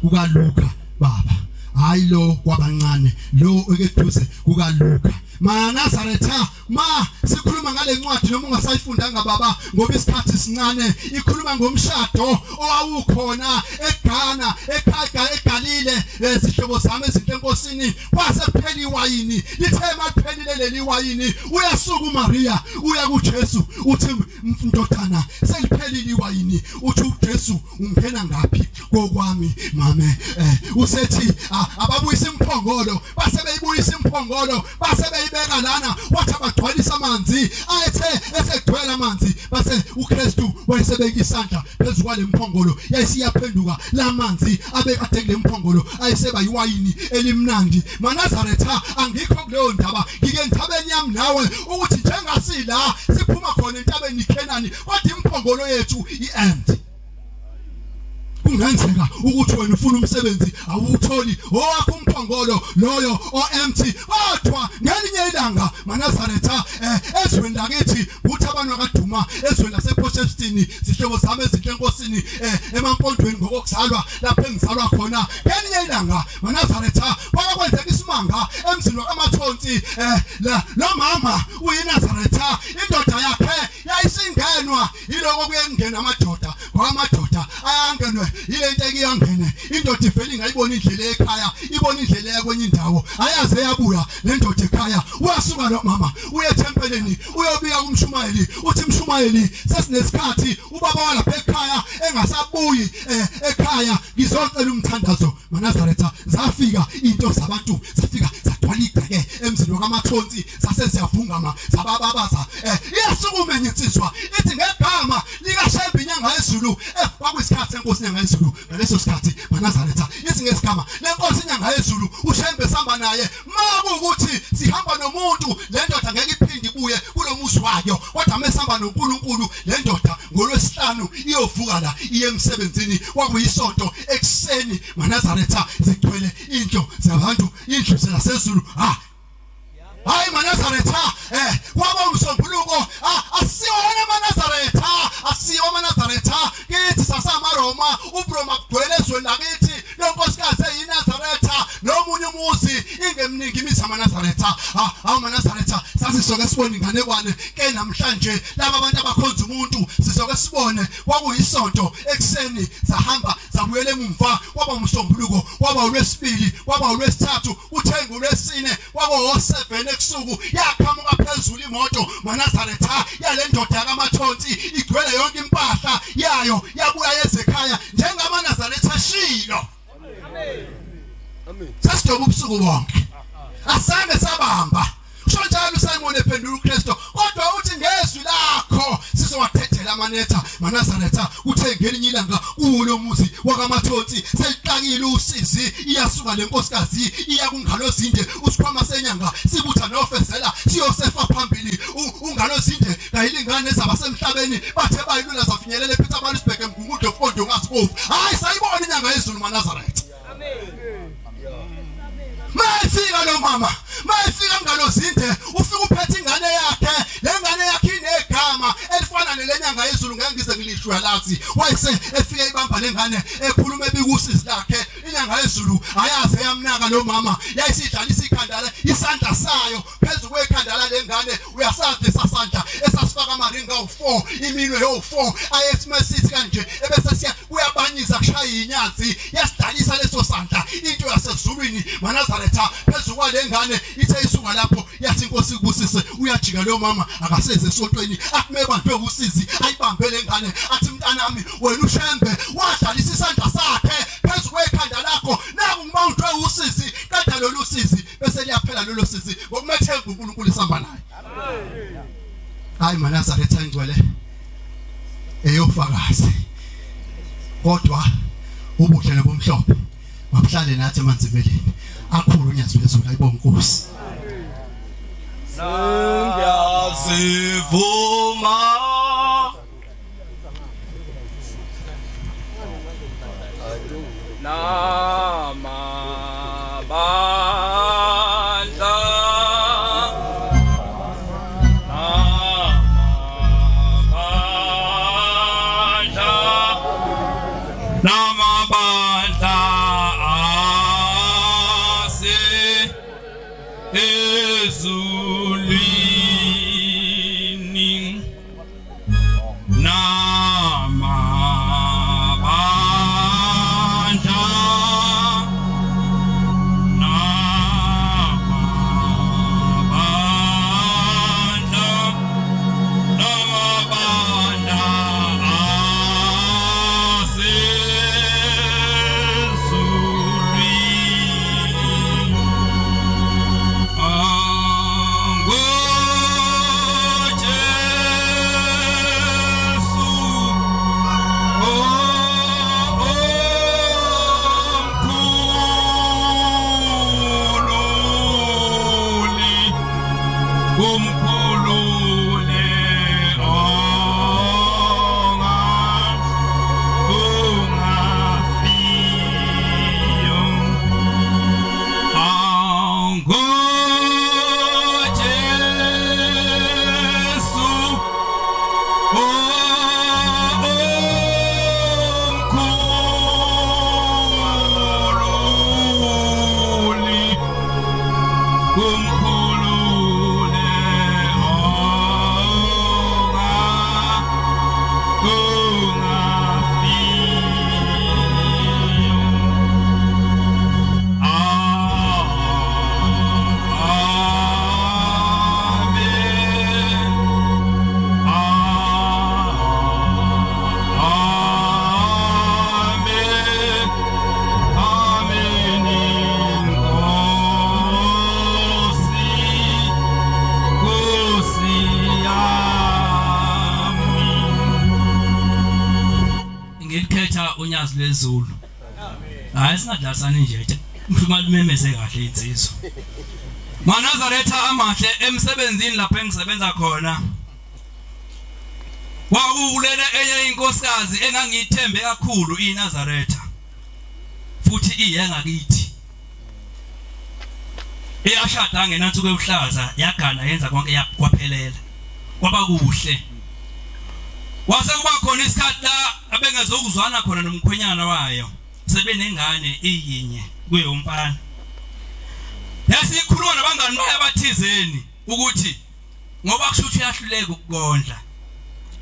kukaLuka baba, hayi lo kwabancane, lo okeduze kukaLuka maNazaretha. Ma sikhuluma ngale ncwadi noma ungasayifundanga baba ngoba isikhathi sincane, ikhuluma ngomshado owawukhona eGhana ekhaya eGalile. Izihlobo zami ezinhle enkosini, kwase kuphela iwayini. Lithe maliphelile leli wayini, uyasuka uMaria uya kuJesu uthi ndodana seliphela Seliphelile iwayini. Uthi uJesu ungena ngaphi kokwami mame? Usethi ababuyisa imphongolo, base beyibuyisa imphongolo, base beyibeka lana. Wathi abagcwalisa amanzi, ayethe esegcwele amanzi, base uKristu wayesebeka isandla phezu kwale mphongolo, yayisiyaphenduka lamanzi abekade kule mphongolo ayeseba iwayini elimnandi. MaNazaretha, angikho kuleyo ndaba, ngike entabeni yami nawe ukuthi njengasila siphuma khona entabeni iKhenani, kodwa imphongolo yethu i-empty. Kungenzeka ukuthi wena ufuna umsebenzi awutholi, owakho umphongolo loyo o-empty. Kodwa ngelinye ilanga MaNazaretha, ezweni lakithi kuthi abantu akaduma ezweni lasePortshepstone, zihlobo zami ezinhle enkosini, emampondweni ngokuzalwa lapho engizalwa khona. Ngelinye ilanga MaNazaretha kwakwenzeka isimanga emzini wakaMathonsi. Lo mama uyiNazaretha, indoda yakhe yayisingenwa yiloko kuyengena amadoda, ngoba amadoda ayangenwe ile nto ekuyangene. Indoda ivele ingayibona indlela ekhaya, ibona indlela eya kwenye indawo, ayaze yabuya le ndoda ekhaya. Uyasuka lo mama uye ethempelini, uyobika kumshumayeli, uthi mshumayeli, sesinesikhathi ubaba walapha ekhaya engasabuyi ekhaya, ngizocela umthandazo. MaNazaretha, zafika into zabantu, zafika zadwala igceke emzini wakaMathonsi, zase ziyavungama zabababaza. Iyasukuma enye insizwa ithi ngegama likaShembe inyanga yezulu. Kwakuyisikhathi senkosi inyanga yezulu ngaleso sikhathi MaNazaretha, ithi ngesigama lenkosi inyanga yezulu uShembe sihamba naye, makuwukuthi sihamba nomuntu le ndoda ngeke iphinde ibuye kulomuzi wayo, kodwa mesihamba noNkulunkulu le ndoda ngolwesihlanu iyovuka la iye emsebenzini. Kwakuyisonto ekuseni MaNazaretha, zigcwele indlu zabantu, indlu zasezulu. Hayi MaNazaretha, kwaba umsombuluko. Asiwona MaNazaretha, asiwo MaNazaretha, kithi sasamaRoma, uBroma kugcwele ezweni lakithi. Lo nkosikazi eyiNazaretha nomunye umuzi ingemningi imizi amaNazaretha. Awu MaNazaretha, sasisoke sibone inganekwane ke namhlanje laba abantu abakhonza umuntu, sisoke sibone. Kwakuyisonto ekuseni, sahamba zabuyela emumva, kwaba umsombuluko, kwaba ulwesibili, kwaba ulwesithathu, uthenga ulwesine, kwaba o7 ebusuku. Yaqhamuka phezulu imoto MaNazaretha yale ndoda kaMathonsi, igcwele yonke impahla yayo, yabuya yezekhaya njengamaNazaretha shilo. Amen. Sasidoba ubusuku bonke, asange sabamba. Usho njalo uSimon ephendula uKristu, kodwa uthi ngezwi lakho sizowathethela amanetha. MaNazaretha, uthe ngelinye ilanga kulo muzi wakaMathonsi selixakile usizi, iyasuka lenkosikazi iya kungalo zinde, usikhwama senyanga sibutha nofezela siyosefa phambili. Ungalo zinde kayilingane zabasemhlabeni, bathe bayilula zafinyelela ePeter Maritzburg eMgungundlovu fondo ngasibovu. Hayi, sayibona inyanga yezulu MaNazaretha. Amen. Mayifika lo mama, mayifika ngalo zinde, ufika uphethe ingane yakhe. Le ngane yakhe inegama elifana nelenyanga yezulu, ngeke ngize ngilisho yalazi. Wayese efika ibamba lengane, ekhuluma ebikusizi lakhe. Inyanga yezulu ayaze yamnaka lo mama, yayisidlalisa ikhanda, isandla sayo phezu kwekhanda lengane. Uyasazi sasandla esasifaka amaringa awu4, iminwe yo4, ayesimesithi kanje ebese siya kuyabanyiza kushaya inyazi. Yasidlalisa leso sandla into yasezulwini MaNazaretha phezu kwale ngane ithe isuka lapho yathi inkosi ikubusise. Uyajika leyo mama akaseze esontweni, akume bantu ekusizi, ayibambe lengane athi mntanami wena uShembe wadlalisa isandla sakhe phezu kwekhanda lakho, naku ngibawuntwe usizi, qeda lolu sizi bese liyaphela lolo sizi ngokumethemba uNkulunkulu isamba naye. Hayi maNazaretha ingcwele eyofakazi, kodwa ubuhle nobumhlophe mabuhlale nathi emanzimeleni akhulu unyazi lwezulu. Ayibonga inkosi. Ngiyazivuma namabandla namabandla ase ezulwini namabandla namabandla namabandla Ngilikhetha unyazi lwezulu. Hayi singadlalisani nje, mhluma limemeze kahle insizwa. MaNazaretha amahle, emsebenzini lapho engisebenza khona kwakulele enye inkosikazi engangiyithembe kakhulu, iNazaretha, futhi iyengakithi. Iyashada ngenansuku ebuhlaza, yagana, yenza konke kwaphelela, kwaba kuhle. Kwase kuba khona isikhathi la abengezokuzwana khona nomkhwenyana wayo, sebenengane iyinye kuye umfana. Yasikhuluma nabangani bayo abathizeni ukuthi ngoba kusho ukuthi uyahluleka ukukondla,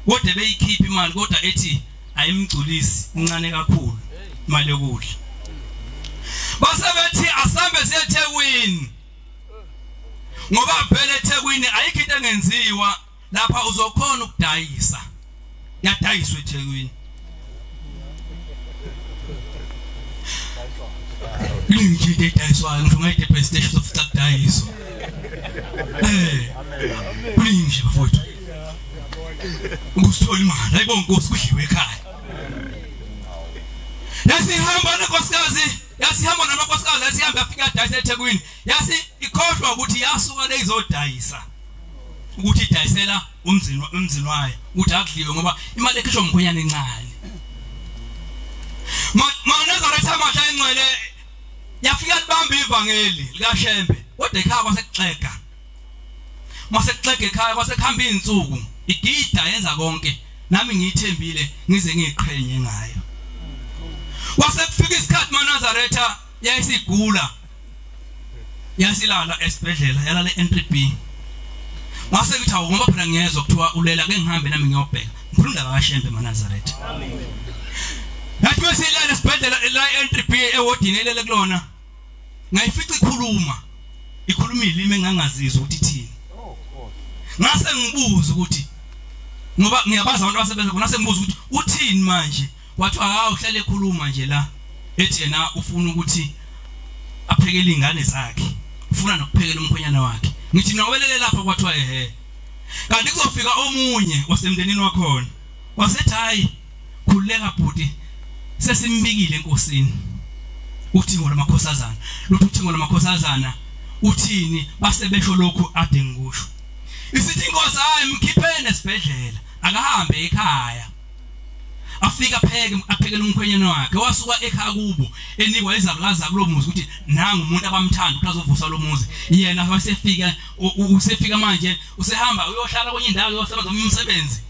kodwa beyikhipha imali, kodwa ethi ayimgculisi, incane kakhulu imali yokudla. Base bethi asambe siye eThekwini, ngoba vele eThekwini ayikho into engenziwa lapha, uzokhona ukudayisa. Yadayiswa eThekwini. Linje into edayiswayo, ngisho ngayide PlayStation uzofica kudayiswa. Kuningi bafowethu. Ukusithola imali, ayibonga inkosi, kudliwe ekhaya. Yasihamba nenkosikazi, yasihamba namankosikazi, yasihamba yafika yadayisa eThekwini. Yasi ikhohlwa ukuthi yasuka le izodayisa, ukuthi idayisela umzini wayo ukuthi akudliwe, ngoba imali ekhishwa umkhwenyana encane. MaNazaretha amahle engcwele, yafika libamba ivangeli likaShembe, kodwa ekhaya kwasekuxega. Masekuxega ekhaya kwasekuhamba izinsuku, igida yenza konke, nami ngiyithembile ngize ngiyiqhenye ngayo. Kwasekufika isikhathi MaNazaretha yayisigula, yasilala esibhedlela, yalala e-Entry B. Ngase ngithi awu, ngoba phela ngiyezwa kuthiwa ulela, ke ngihambe nami ngiyobheka. Ngikhuluma indaba kaShembe MaNazaretha. Yathi mesilala esibhedlela la e-Entry B ewodini elele kulona, ngayifica ikhuluma, ikhuluma ilimi engangazizwa ukuthi ithini. Ngase ngibuza ukuthi, ngoba ngiyabaza abantu abasebenza khona, ngase ngibuza ukuthi uthini manje. Wathi hawu, uhlale ekhuluma nje la, ethi yena ufuna ukuthi aphekele ingane zakhe, ufuna nokuphekela umkhwenyana wakhe. Ngithi mina welele lapha, kwathiwa ehe. Kanti kuzofika omunye wasemndenini wakhona, wasethi hayi khululeka bhuti, sesimbikile enkosini uthingo lamakhosazana, luthi uthingo lamakhosazana uthini, base besho lokhu ade ngikusho. Isithi inkosi hayi, mkhipheni esibhedlela, akahambe ekhaya, afika apheke, aphekele umkhwenyana wakhe. Wasuka ekhaya kubo enikwa izalukazi kulo muzi ukuthi nangu umuntu abamthanda ukuthi azovusa lo muzi. Yena wasefika, usefika manje usehamba uyohlala kwenye indawo, uyosebenza umsebenzi.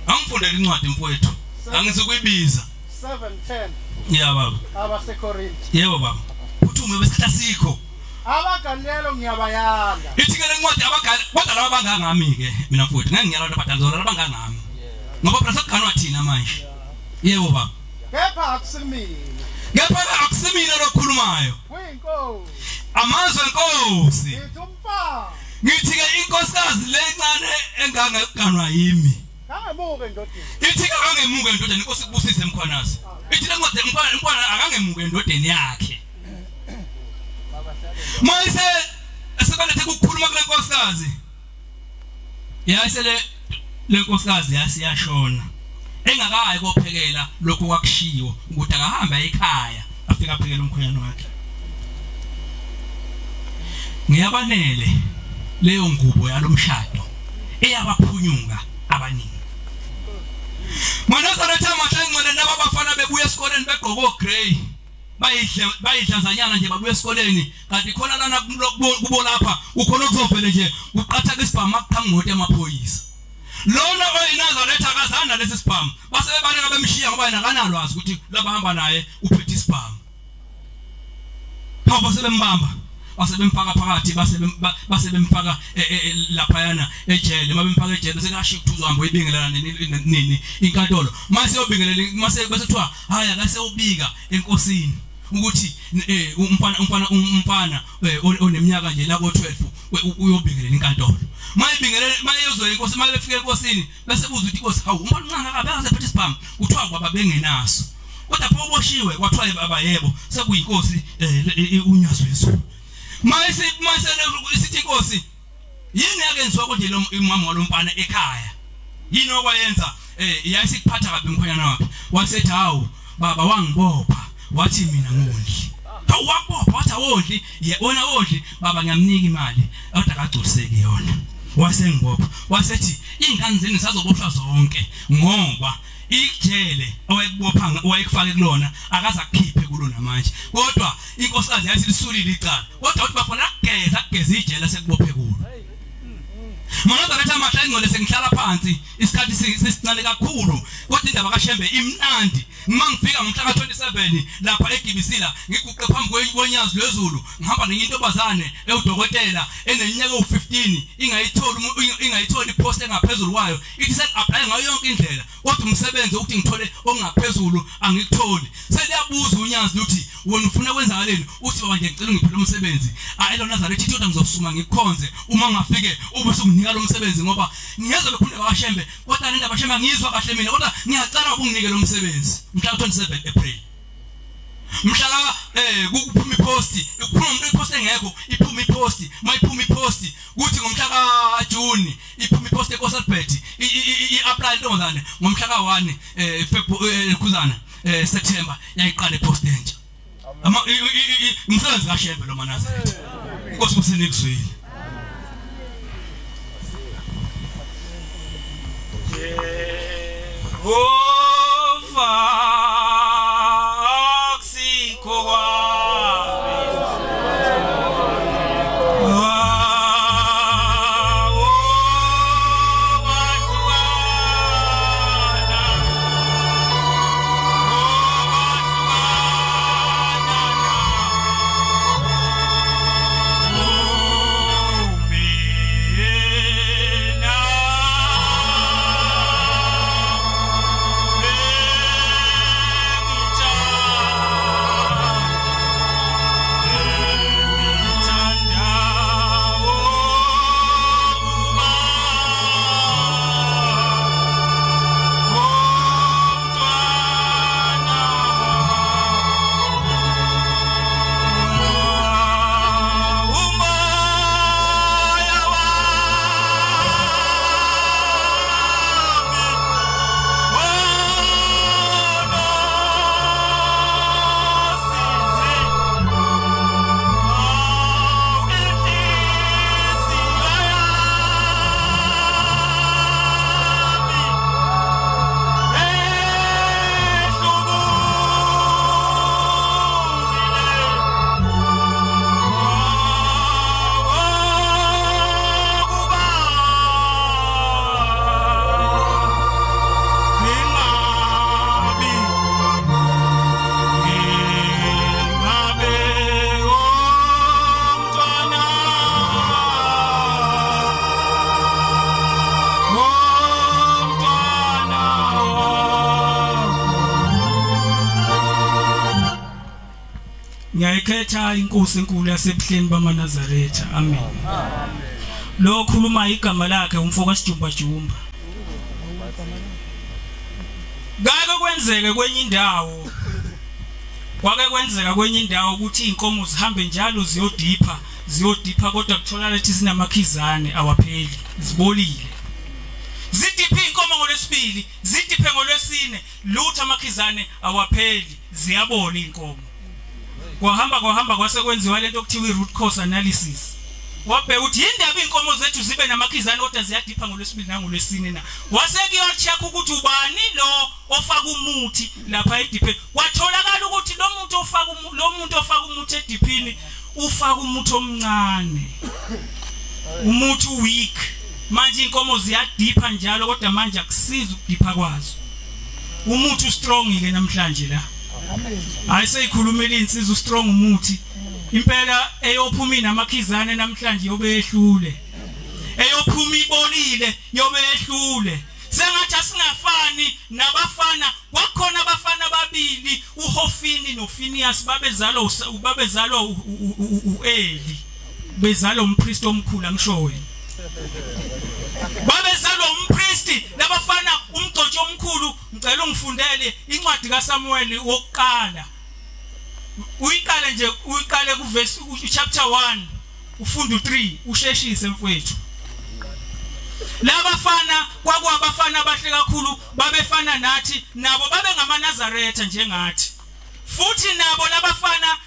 Angifundele incwadi mfowethu, angizikuyibiza. 7:10. Ya baba. AbaseKorinte. Yebo baba. Phuthume besikhathi asikho. Abaganelo ngiyabayala. Ithi ke lencwadi abagane, kodwa laba bangangami ke mina mfowethu, ngeke ngiyala abantu abadala, laba bangangami. Ngoba phela sekuganwa thina manje. Yebo baba. Kepha akusimina. Kepha akusimina lokhulumayo. Kuyinkosi. Amazwi enkosi. Ngithi umfana. Ngithi ke inkosikazi lencane engangeganwa yimi. Kangemuke endodeni. Ithi ke akangemuke endodeni, inkosi kubusise Mkhwanazi. Ithi lencwadi umfana akangemuke endodeni yakhe. Mayise sebalethe ukukhuluma kule nkosikazi. Yayisele lenkosikazi yasiyashona, engakayi kophekela lokhu kwakushiwo ukuthi akahamba ekhaya afika aphekele umkhwenyana wakhe. Ngiyabanele leyo ngubo yalomshado eyabaphunyuka abaningi. MaNazaretha amahle engcwele, nabo abafana bebuya esikoleni begqoke ogrey, bayidlanzanyana nje babuya esikoleni, kanti khona lana kubo lapha ukhona okuzovele nje kuqatha isibhamu akuqhamuka amaphoyisa. Lona oyiNazaretha akazana lesi sibhamu, base bebaleka bemshiya ngoba yena akanalwazi ukuthi labahamba naye uphethe isibhamu. Phawu base bembamba, base bemfaka phakathi, base bemfaka laphayana ejele. Mabemfaka ejele sekashiya ukuthi uzohamba uyibingelela nini inkantolo. Mase yobingelela, mase bese kuthiwa hayi akase ubika enkosini ukuthi umfana oneminyaka nje la ko 12 uyobingelela inkantolo. Mayibingelele mayezwe inkosi, mayefika enkosini bese buza ukuthi inkosi hawu umfana uncane akabe akasephethe isibhamu, kuthiwa kwaba bengenaso. Kodwa pho uboshiwe, kwathiwa abayebo sekuyinkosi unyazi wezulu. Mayise isithi inkosi yini yakenziwa konje lo umama walomfana ekhaya, yini okwayenza? yayisikuphatha kabi umkhwenyana wakhe. Wasethi hawu baba wangibopha wathi mina ngondli. Hawu wakubopha wathi awondli, wona wondli baba ngiyamnika imali kodwa akagculiseki yona. Wasengibopha wasethi ingane zenu sazoboshwa zonke ngoba ijele owayekubopha owayekufake kulona akaze akukhiphe kulona manje, kodwa inkosikazi yayisilisulile icala, kodwa uthi bafuna akugeza akugeza ijele sekubophe kulo. Manazaretha amahla ingcwele sengihlala phansi isikhathi sisincane kakhulu, kodwa indaba kaShembe imnandi. Uma ngifika ngomhla ka27 lapha eGibisila ngiguqe phambi kwenyazi lwezulu, ngihamba nenye intombazane ewudokotela eneminyaka ewu15 ingayitholi ipost engaphezulu kwayo, ithi sengi-apply ngayo yonke indlela kodwa umsebenzi ukuthi ngithole ongaphezulu angikutholi. Seliyabuza unyazi luthi wena ufuna kwenzakaleni, uthi baba nje ngicela ungiphele umsebenzi. Elo Nazaretha ithi kodwa ngizosuma ngikukhonze uma ngafike ube usunginika lo msebenzi ngoba ngiyezwa bekhuluma kaShembe kodwa le ndaba Shembe ngiyizwa kahle mina, kodwa ngiyacela ukunginike lo msebenzi. Mhla 27 April mhla kuphuma iposti, kuphuma umuntu iposti engekho, iphuma iposti, mayiphuma iposti kuthi ngomhla ka June iphuma iposti eNkosi Albert i-apply intombazane ngomhla ka 1 February khuzana September yayiqala iposti entsha. Ama umsebenzi kaShembe lo Manazaretha. Inkosi usenikuzwile. Jehova akusikho kwami, Ngiyayikhetha inkosi enkulu yasebuhleni bamaNazaretha. Amen. Lo khuluma igama lakhe umfo kaSijumba Jumba. Ngake kwenzeke kwenye indawo, kwake kwenzeka kwenye indawo ukuthi inkomo zihambe njalo ziyodipha ziyodipha, kodwa kutholakala ukuthi zinamakhizane awapheli, zibolile. Zidiphe inkomo ngolwesibili, zidiphe ngolwesine, lutho amakhizane awapheli, ziyabola inkomo. Kwahamba kwahamba kwase kwenziwa lento okuthiwa i-root cause analysis. Wabheka ukuthi yindaba inkomo zethu zibe namakhizane kodwa ziyadipha ngolwesibili nangolwesine na. Wase kuyocheck ukuthi ubani lo ofaka umuthi lapha ediphini. Kwatholakala ukuthi lo muntu ofaka lo muntu ofaka umuthi ediphini ufaka umuthi omncane, umuthi weak. Manje inkomo ziyadipha njalo kodwa manje akusizi ukudipha kwazo. Umuthi ustrong ke namhlanje la. Hayi seyikhulumile insizwa ustrong umuthi. Impela eyophuma inamakhizane namhlanje yobe yehlule, eyophuma ibolile yobe yehlule. Sengathi asingafani nabafana. Kwakhona abafana ababili, uHofini noFinehas, babezalwa uEli, bezalwa umpriest omkhulu, angisho wena. Babezalwa umpriest labafana, umgcotshi omkhulu. Ngicela ungifundele incwadi kaSamuel wokuqala, uyiqale nje, uyiqale kuverse chapter 1 ufunde u3, usheshise mfowethu. Labafana kwakuwabafana abahle kakhulu, babefana nathi, nabo babengamaNazaretha njengathi. Futhi nabo labafana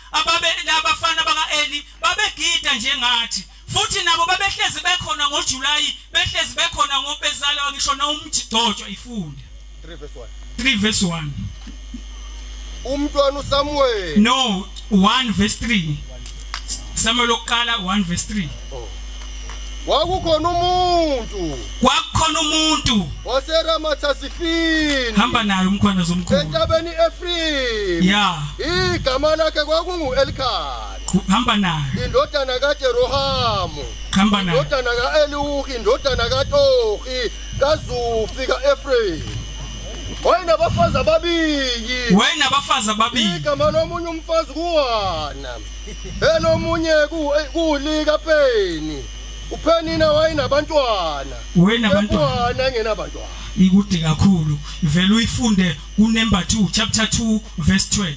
labafana baka-Eli babegida njengathi. Futhi nabo babehlezi bekhona ngoJuly, behlezi bekhona ngobezalwa ngisho nomjigcotshwa ifunda. 3 verse 1. 3 verse 1. Umntwana uSamuel. No, 1 verse 3. Samuel oqala 1 verse 3. Oh. Kwakukhona umuntu. Kwakukhona umuntu waseRamathasifini. Hamba naye umkhwanazi omkhulu. Entabeni Ephraim. Yeah. Igama lakhe kwakungu Elkhana. Hamba naye. Indodana kaJerohamu. Hamba naye. Indodana kaElihu, indodana kaTohi, kaZufi kaEphraim. Wayenabafazi ababili. Wayenabafazi ababili. Igama lomunye umfazi kuHana. Elomunye kuLika Peni. uPenina wayenabantwana. Wayenabantwana. Engenabantwana. Ikude kakhulu. Vele uyifunde ku-number 2 chapter 2 verse 12.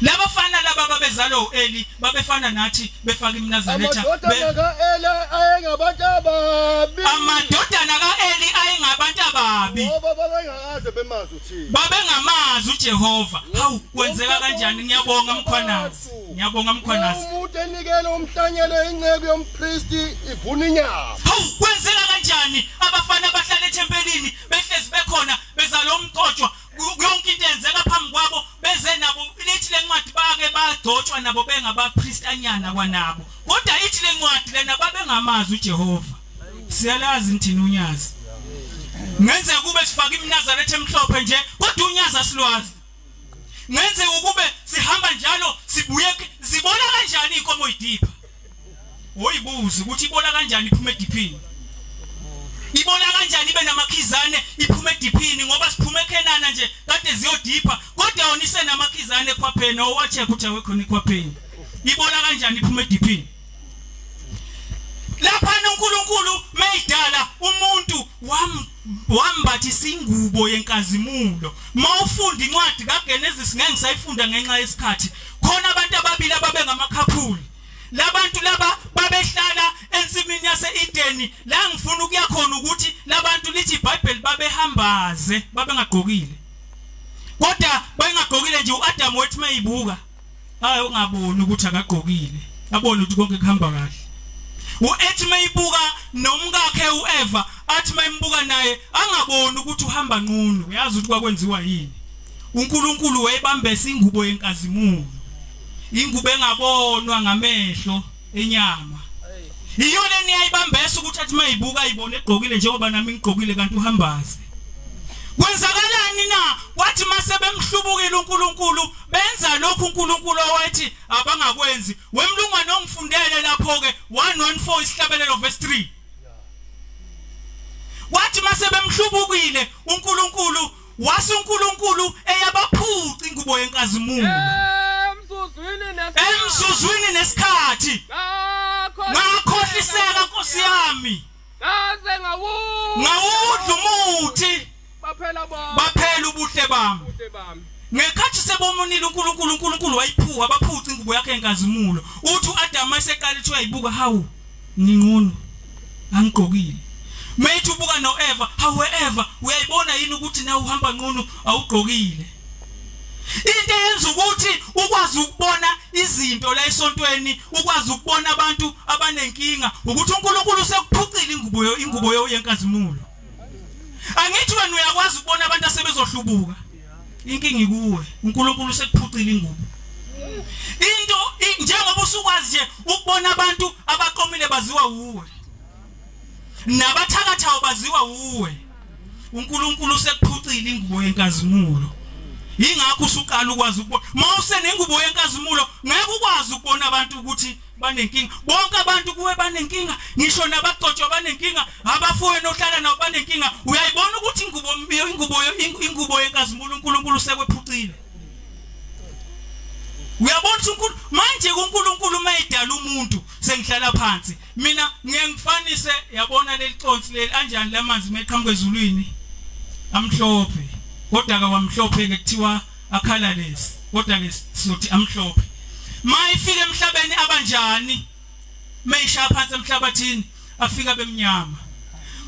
Labafana laba babezalwa uEli babefana nathi, befaka iMnazaretha. Amadodana kaEli ayengabantu ababi. Amadodana kaEli ayengabantu ababi. Ngoba babengakaze bemazi uThixo. Babengamazi uJehova. Hawu, kwenzeka kanjani? Ngiyabonga Mkhwanazi. Ngiyabonga Mkhwanazi. Umuntu enikele umhlanyelo inceku yompristi ivuna inyama. Hawu, kwenzeka kanjani? Abafana abahlala ethempelini behlezi bekhona bezalwa umgcotshwa, yonke into enzeka phambi kwabo, beze nabo lithi lencwadi bake bagcotshwa nabo bengabapriest anyana kwanabo. Kodwa ithi lencwadi lena babengamazi uJehova. Siyalazi nithini unyazi. Ngenzeka kube sifaka iMnazaretha emhlophe nje, kodwa unyazi asilwazi. Ngenzeka ukube sihamba njalo sibuye, zibona kanjani inkomo idipha? Oyibuze ukuthi ibona kanjani iphuma ediphini. Ibona kanjani ibe namakhizane iphume ediphini, ngoba siphume eKhenana nje kade ziyodipha, kodwa yona isenamakhizane ekhwapheni. Owacheck ukuthi awekho ekhwapheni. Ibona kanjani iphume ediphini? Lapha uNkulunkulu mayidala umuntu wambathisa ingubo yenkazimulo. Mawufunda incwadi kaGenesis, ngeke ngisayifunda ngenxa yesikhathi. Khona abantu ababili ababengamakhaphuli. Labantu laba babehlala ensimini yase-Edeni. La ngifuna ukuya khona ukuthi labantu lithi iBhayibheli babehambaze, babengagqokile. Kodwa bengagqokile nje, uAdam wathi mayibuka, hayi ungaboni ukuthi akagqokile. Abone ukuthi konke kuhamba kahle. Uethi mayibuka nomkakhe uEva, athi mayimbuka naye angaboni ukuthi uhamba nqunu. Uyazi ukuthi kwakwenziwa yini? uNkulunkulu wayebambesa ingubo yenkazimulo. Ingubo engabonwa ngamehlo enyama. Iyona eniyayibambesa ukuthi athi mayibuka ayibone egqokile njengoba nami ngigqokile, kanti uhambaze. Kwenzakalani na? Wathi mase bemhlubukile uNkulunkulu, benza lokhu uNkulunkulu owathi abangakwenzi. Wemlungwane ongifundele lapho ke 114 isihlabelelo verse 3. Wathi mase bemhlubukile uNkulunkulu, wase uNkulunkulu eyabaphuca ingubo yenkazimulo. Emzuzwini nesikhathi. Ngakhohliseka Nkosi yami. Ngaze ngawudla umuthi. Baphela ubuhle bami. Ngekhathi sebomonile uNkulunkulu, uNkulunkulu wayiphuka, baphuca ingubo yakhe enkazimulo. Uthi uAdam eseqala ithi uyayibuka, hawu nginqunu angigqokile. Mayithi ubuka noEva, hawu Eva, uyayibona yini ukuthi nawe uhamba nqunu awugqokile? Into eyenza ukuthi ukwazi ukubona izinto la esontweni, ukwazi ukubona abantu abanenkinga, ukuthi uNkulunkulu usekuphucile ingubo yenkazimulo. Angithi wena uyakwazi ukubona abantu asebezohlubuka. Inkinga ikuwe, uNkulunkulu usekuphucile ingubo. Into njengoba usukwazi nje ukubona abantu abaqomile baziwa uwe, nabathakathayo baziwa uwe, uNkulunkulu usekuphucile ingubo yenkazimulo. Ingakho usuqala ukwazi ukubona. Mawusenengubo yenkazimulo ngeke ukwazi ukubona abantu ukuthi banenkinga. Bonke abantu kuwe banenkinga, ngisho nabagcotshwa banenkinga, abafuwe nohlala nabo banenkinga. Uyayibona ukuthi ingubo yenkazimulo uNkulunkulu usekwephucile. Uyabona ukuthi manje uNkulunkulu mayidala umuntu, sengihlala phansi mina ngiye ngifanise, yabona leli consi leli anjani lamanzi meqhamuka ezulwini amhlophe, kodwa ke wamhlophe ke kuthiwa akhala lesi, kodwa ke sizothi amhlophe. Mayifika emhlabeni abanjani, mayishaya phansi emhlabathini afika bemnyama.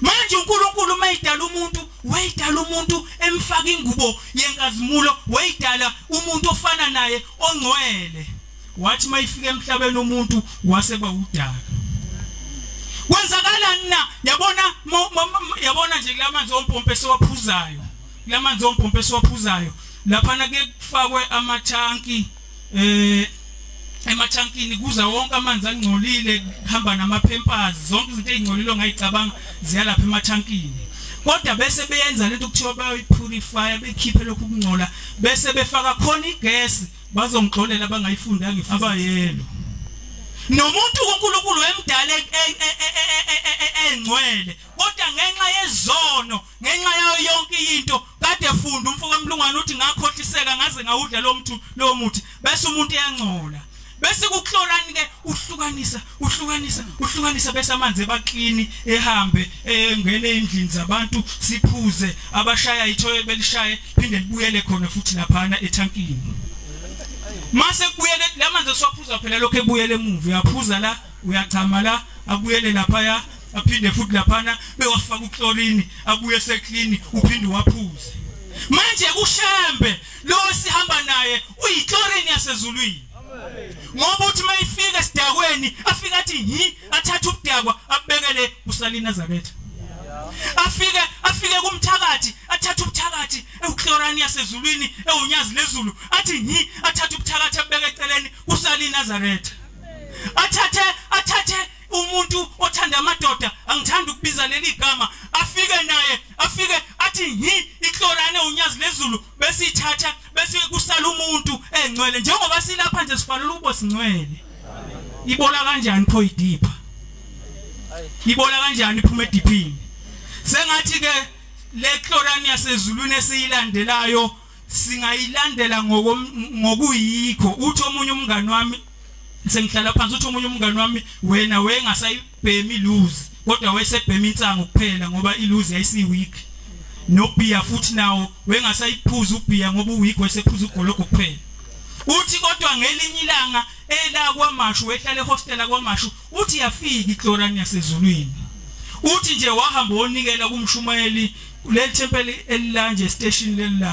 Manje uNkulunkulu mayidala umuntu, wayidala umuntu emfaka ingubo yenkazimulo, wayidala umuntu ofana naye ongcwele. Wathi mayifika emhlabeni umuntu waseba udaka. Kwenzakalani na? Yabona yabona nje kulamanzi ompompe esiwaphuzayo. Kulamanzi ompompe esiwaphuzayo. Laphana ke kufakwe amathanki emathankini kuza wonke amanzi angcolile, kuhamba namapampers, zonke izinto ezingcolile ongayicabanga ziyalapha emathankini. Kodwa bese beyenza lento kuthiwa bayipurify, bekhiphe lokhu kungcola, bese befaka khona igesi, bazongixolela abangayifundanga abayelo. Nomuntu uNkulunkulu emdala engcwele, kodwa ngenxa yezono, ngenxa yayo yonke into kade efunda umfo kaMlungwane uthi ngakhohliseka ngaze ngawudla lo mthu lo muthi, bese umuntu eyangcola. Bese kuklorani ke uhlukanisa uhlukanisa uhlukanisa, bese amanzi eba clean ehambe engene endlini zabantu siphuze, abashaya ithoye belishaye phinde libuyele khona futhi laphana ethankini. Mase kubuyele lamanzi esiwaphuza phela lokho ebuyele emuva, uyaphuza la uyachama la, abuyele laphaya, aphinde futhi laphana bewafaka uchlorine, abuye seclean, uphinde waphuze. Manje kuShembe lo sihamba naye uyichlorine yasezulwini. Ngoba uthi mayifika esidakweni afika athi hi, athathe ubudakwa abekele kusalina Nazaretha. Afike kumthakathi athathe ubuthakathi ewuchlorine yasezulwini ewunyazi lezulu, athi hi, athathe ubuthakathi abeke eceleni kusalina Nazaretha. Athathe umuntu othanda amadoda, angithanda ukubiza leli gama, afike naye afike athi hi, ichlorine unyazi lezulu, bese ithatha bese kusala umuntu engcwele. Njengoba silapha nje sifanele ukuba singcwele. Ibola kanjani pho idipha? Ibola kanjani iphuma ediphini? Sengathi ke le chlorine yasezulwini esiyilandelayo singayilandela ngokuyikho. Uthi omunye umngani wami, sengihlala phansi, uthi omunye umngani wami, wena wengasayibhemi iluzi kodwa wayesebhema insangu kuphela ngoba iluzi yayisiweak. Nobhiya futhi nawo wengasayiphuza ubhiya ngoba uweak, wayesephuza ugologo kuphela. Uthi kodwa ngelinye ilanga ela kwaMashu, wehlala ehostela kwaMashu, uthi yafika ichlorine yasezulwini. Uthi nje wahamba wonikela kumshumayeli leli tempel elilanje station leli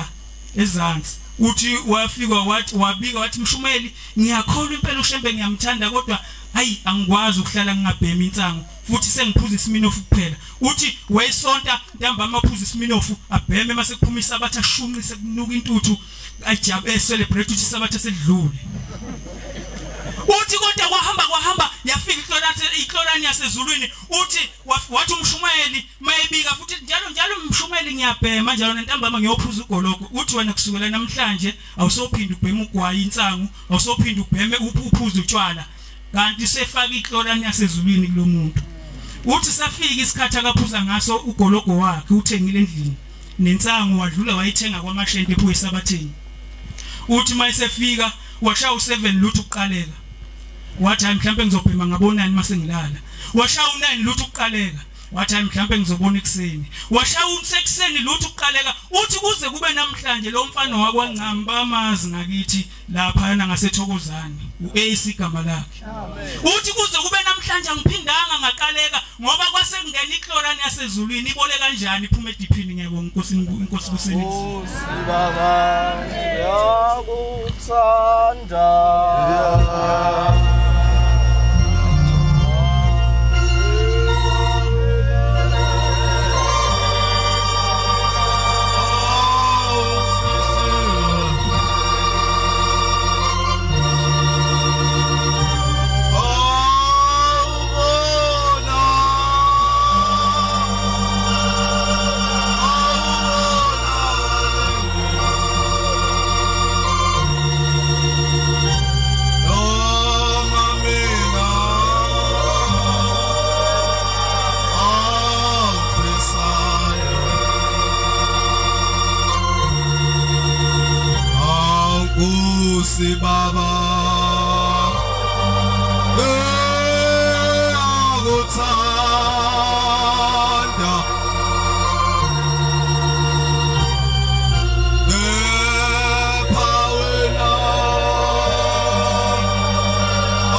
ezansi. Uthi wafika wathi wabika wathi mshumayeli, ngiyakholwa impela uShembe ngiyamthanda, kodwa hayi angikwazi ukuhlala ngingabhemi insangu, futhi sengiphuza isiminofu kuphela. Uthi wayesonta ntambama aphuza isiminofu abheme, mase kuphuma isabatha ashunqise kunuka intuthu, ajabe celebrate uthi isabatha sedlule. Uthi kodwa kwahamba yafika ichlorine yasezulwini. Uthi wathi umshumayeli mayebika futhi njalo njalo, umshumayeli ngiyabhema njalo nentambama ngiyophuza ugologo. Uthi wena kusukela namhlanje awusophinda ubhema ugwayi insangu, awusophinda ubheme uphuze utshwala, kanti sefaka ichlorine yasezulwini kulomuntu. Uthi safika isikhathi akaphuza ngaso ugologo wakhe uthengile endlini nensangu, wadlula wayithenga kwamashende ephuwe esabatheni. Uthi mayesefika washaya u7 lutho ukuqaleka, wathi hayi mhlawumbe ngizobhema ngabonani mase ngilala. Washaya u9 lutho ukuqaleka, wathi hayi mhlawumbe ngizobona ekuseni. Washaya u6 lutho ukuqaleka. Uthi kuze kube namhlanje lo mfana wakwaNcami bamazi ngakithi lapha ngasethokozane, uAC igama lakhe. Uthi kuze kube namhlanje angiphindanga ngaqaleka ngoba kwase kungena ichlorine yasezulwini. Ibole kanjani iphuma ediphini? Ngiyabonga inkosi, inkosi kusebenzi. Baba ngiyakuthanda. Baba ngiyakuthanda, kepha wena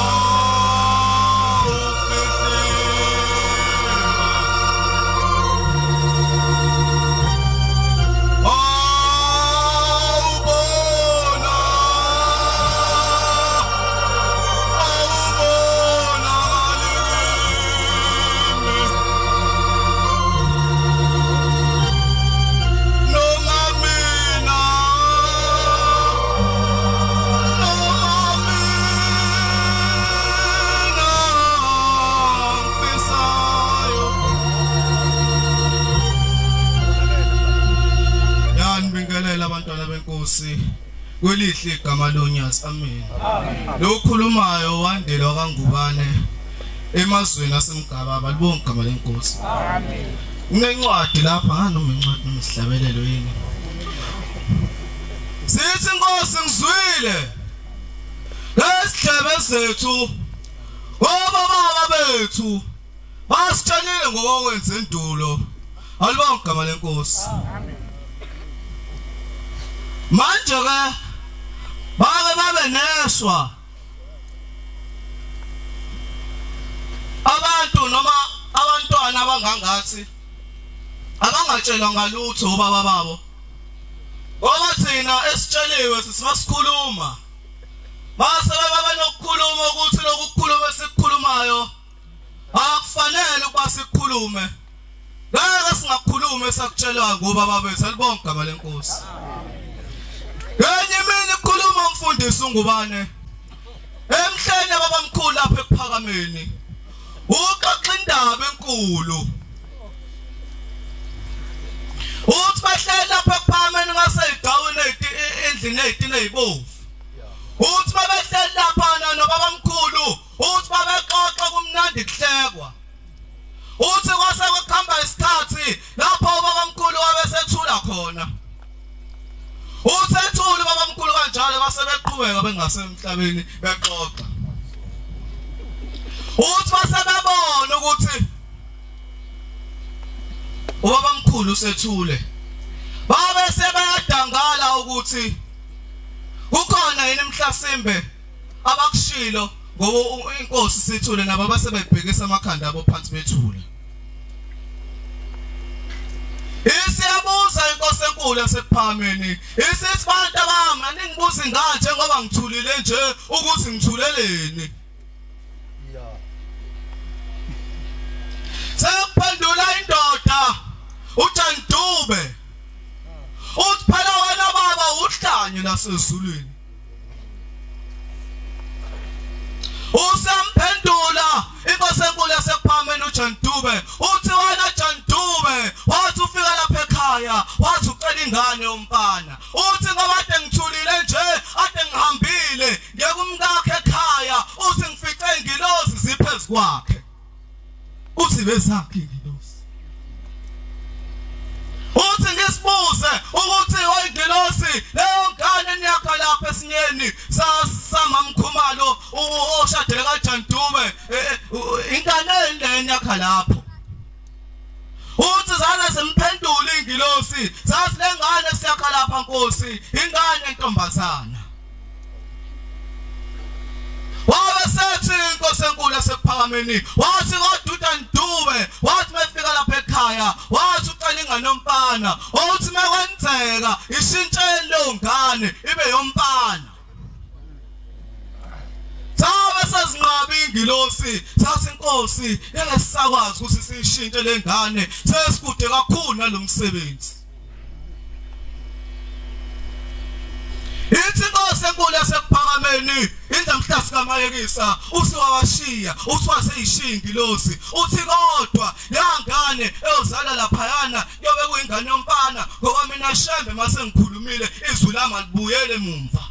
awufihliwe. lenkosi kwelihle igama lonyazi. Amen. Lokhulumayo wandelwa kaNgubane emazweni asemgaba, balibonga igama lenkosi. Amen. Kunencwadi lapha noma incwadi noma isihlabelelo yini. Sithi inkosi ngizwile ngesidlebe zethu obaba bethu basitshelile ngokwenza endulo. Alibonga igama lenkosi. Amen. Manje ke bake babe neshwa abantu noma abantwana abangangathi abangatshelwa ngalutho obaba babo, ngoba thina esitsheliwe sisibasikhuluma base baba nokukhuluma ukuthi lokukhuluma esikukhulumayo akufanele ukuba sikhulume. Ngeke singakhuluma esakutshelwa ngobaba bethu. Alibonga igama lenkosi. Enye imini ikhuluma umfundisi uNgubane emhleni babamkhulu lapha ekuphakameni, uxoxa indaba enkulu. Uthi bahleli lapha ekuphakameni ngaseyigcawini endlini ezitina ezibomvu. Uthi babehleli lapha nobabamkhulu, uthi babexoxa kumnandi kuhlekwa. Uthi kwase kuhamba isikhathi lapho ubabamkhulu wabesethula khona. Uthethule babamkhulu kanjalo base beqhubeka bengasemhlabeni bexoxa. Uthi base bebona ukuthi ubabamkhulu sethule, babe sebayadangala ukuthi kukhona yini mhlasimbe abakushilo ngoba inkosi sithule, nabo base bebhekisa amakhanda abo phansi bethule. Isiyabuza inkosi enkulu yasekuphakameni, isithi bantu bami aningibuzi nganje ngoba ngithulile nje ukuthi ngithuleleni. Sekuphendula indoda uJandube, uthi phela wena baba uhlanye lasezulwini. Usamphendula inkosi enkulu yasekuphakameni uJandube, uthi wena Jandube wathi ufika lapha ekhaya wathi ucela ingane yomfana, uthi ngoba ade ngithulile nje ade ngihambile ngiye kumkakhe ekhaya, uthi ngifice ingilozi ziphezu kwakhe. Uthi bezakhe ingilozi. Uthi ngisibuze ukuthi oyingilosi leyo ngane niyakha lapha esinyeni samamkhumalo oshadele kaJandube, ingane lena yakha lapho. Uthi zana simphendula ingilosi sathi lengane siyakha lapha nkosi, ingane entombazana. Wabe sethi inkosi enkulu yasekuphakameni wathi kodwa uJandube wathi mefika lapha ekhaya wathi ucela ingane yomfana, uthi mekwenzeka ishintsheni leyo ngane ibe yomfana. Sabe sezinqaba ingilosi sathi inkosi engesakwazi ukuthi sishintshe lengane, sesikude kakhulu nalomsebenzi. Ithi inkosi enkulu yasekuphakameni indamhlasi kaMayekisa uthi wawashiya, uthi waseyishiya ingilosi, uthi kodwa lengane eyozala laphayana yobe kuyingane yomfana, ngoba mina Shembe mase ngikhulumile izwi lami alibuyele emumva.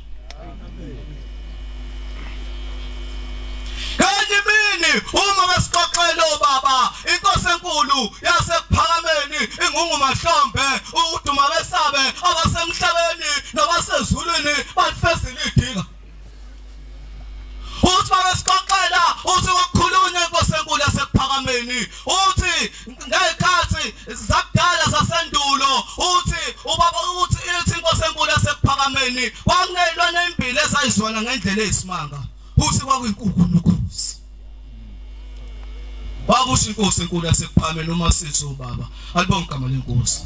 Kanye mini uma besixoxela obaba inkosi enkulu yasekuphakameni ingungumahlombe uduma besabe abasemhlabeni nabasezulwini balifezile idika. Uthi babesixoxela uthi kwakhulunywa inkosi enkulu yasekuphakameni, uthi ngezikhathi zakudala zasendulo, uthi ubaba uthi ithi inkosi enkulu yasekuphakameni kwakunelwane empilo ezayizwana ngendlela eyisimanga. Uthi kwakuyinkukhu nokhozi. Wakusho inkosi enkulu yasekuphakameni uma sithi ubaba. Alibonga igama lenkosi.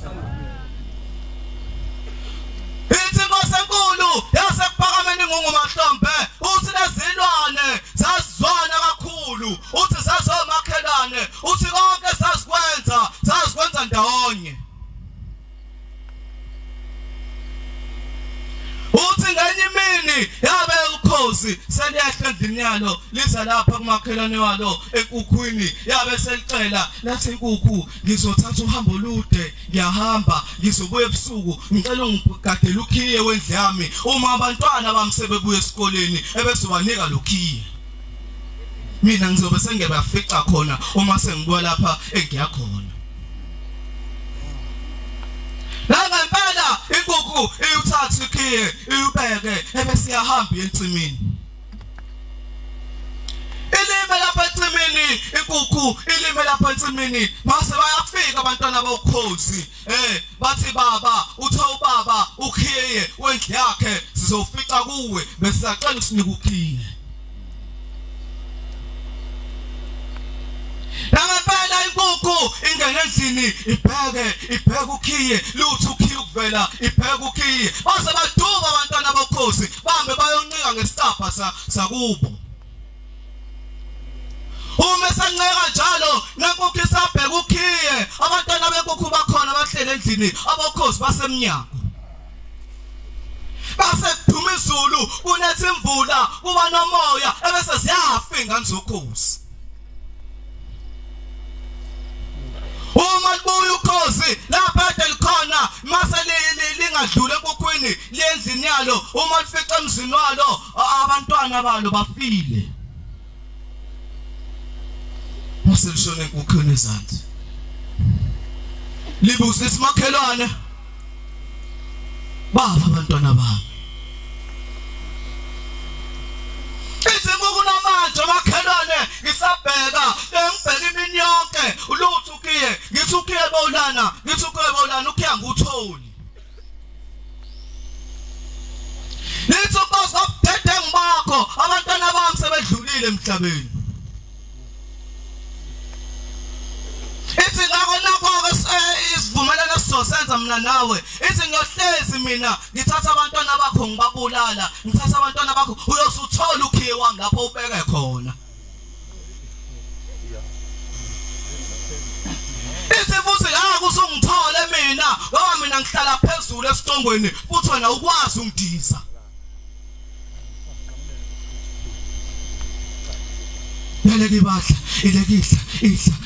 Ithi inkosi enkulu yasekuphakameni ngungumahlombe, uthi lezilwane zazizwana kakhulu, uthi zazomakhelane, uthi konke sazikwenza sazikwenza ndawonye. Uthi ngenye imini yabe ukhozi Ukhozi seliyahla endlini yalo liza lapha kumakhelwane walo enkukhwini, yabe selicela lathi inkukhu ngizothatha uhambo olude, ngiyahamba ngizobuya ebusuku, ngicela ungigadele ukhiye wendlu yami, uma abantwana bami sebebuya esikoleni ebezobanika lokhiye, mina ngizobe sengibafica khona uma sengibuya lapha engiyakhona. Nangempela inkukhu iyuthatha ikhiye iyubeke ebese iyahamba ensimini. Ilime lapha ensimini inkukhu, ilime lapha ensimini, mase bayafika abantwana bokhozi, bathi baba, uthe ubaba ukhiye wendlu yakhe sizofica kuwe, besacela usinike ukhiye. Nangempela inkukhu ingene endlini ibheke ukhiye, lutho ukhiye ukuvela, ibheke ukhiye, base baduba abantwana bokhozi bambe bayoncika ngesicabha sakubo. Uma esanceka njalo nenkukhu isabheka ukhiye, abantwana benkukhu bakhona bahlele endlini, abokhozi basemnyango. Base kuduma izulu, kunetha imvula, kuba nomoya, ebese ziyafa ingane zokhozi. Uma libuya ukhozi lapha ade likhona, mase lingadlula enkukhwini lendlini yalo, uma lifica emzini walo abantwana balo bafile. Mase lishona enkukhwini ezansi, libuza isimakhelwane, baba abantwana bami. Izinkukhu namanje makhelwane ngisabheka, ngibheka imini yonke, ulutho ukhiye, ngithi ukhiye bawulana, ngithi ukhiye bawulana, ukhiye angutholi. Lithi ukhozi ngobudedengu bakho, abantwana bami sebedlulile emhlabeni. Ithi ngakho nakho-ke isivumelwano esizosenza mina nawe, ithi ngiyohlezi mina ngithatha abantwana bakho ngibabulala, ngithatha abantwana bakho, uyosuthola ukhiye wami lapho ubeke khona. Ithi futhi la usungithole mina, ngoba mina ngihlala phezulu esitongweni futhi wena ukwazi ungidiza. Ileke ibadla, ileke idla,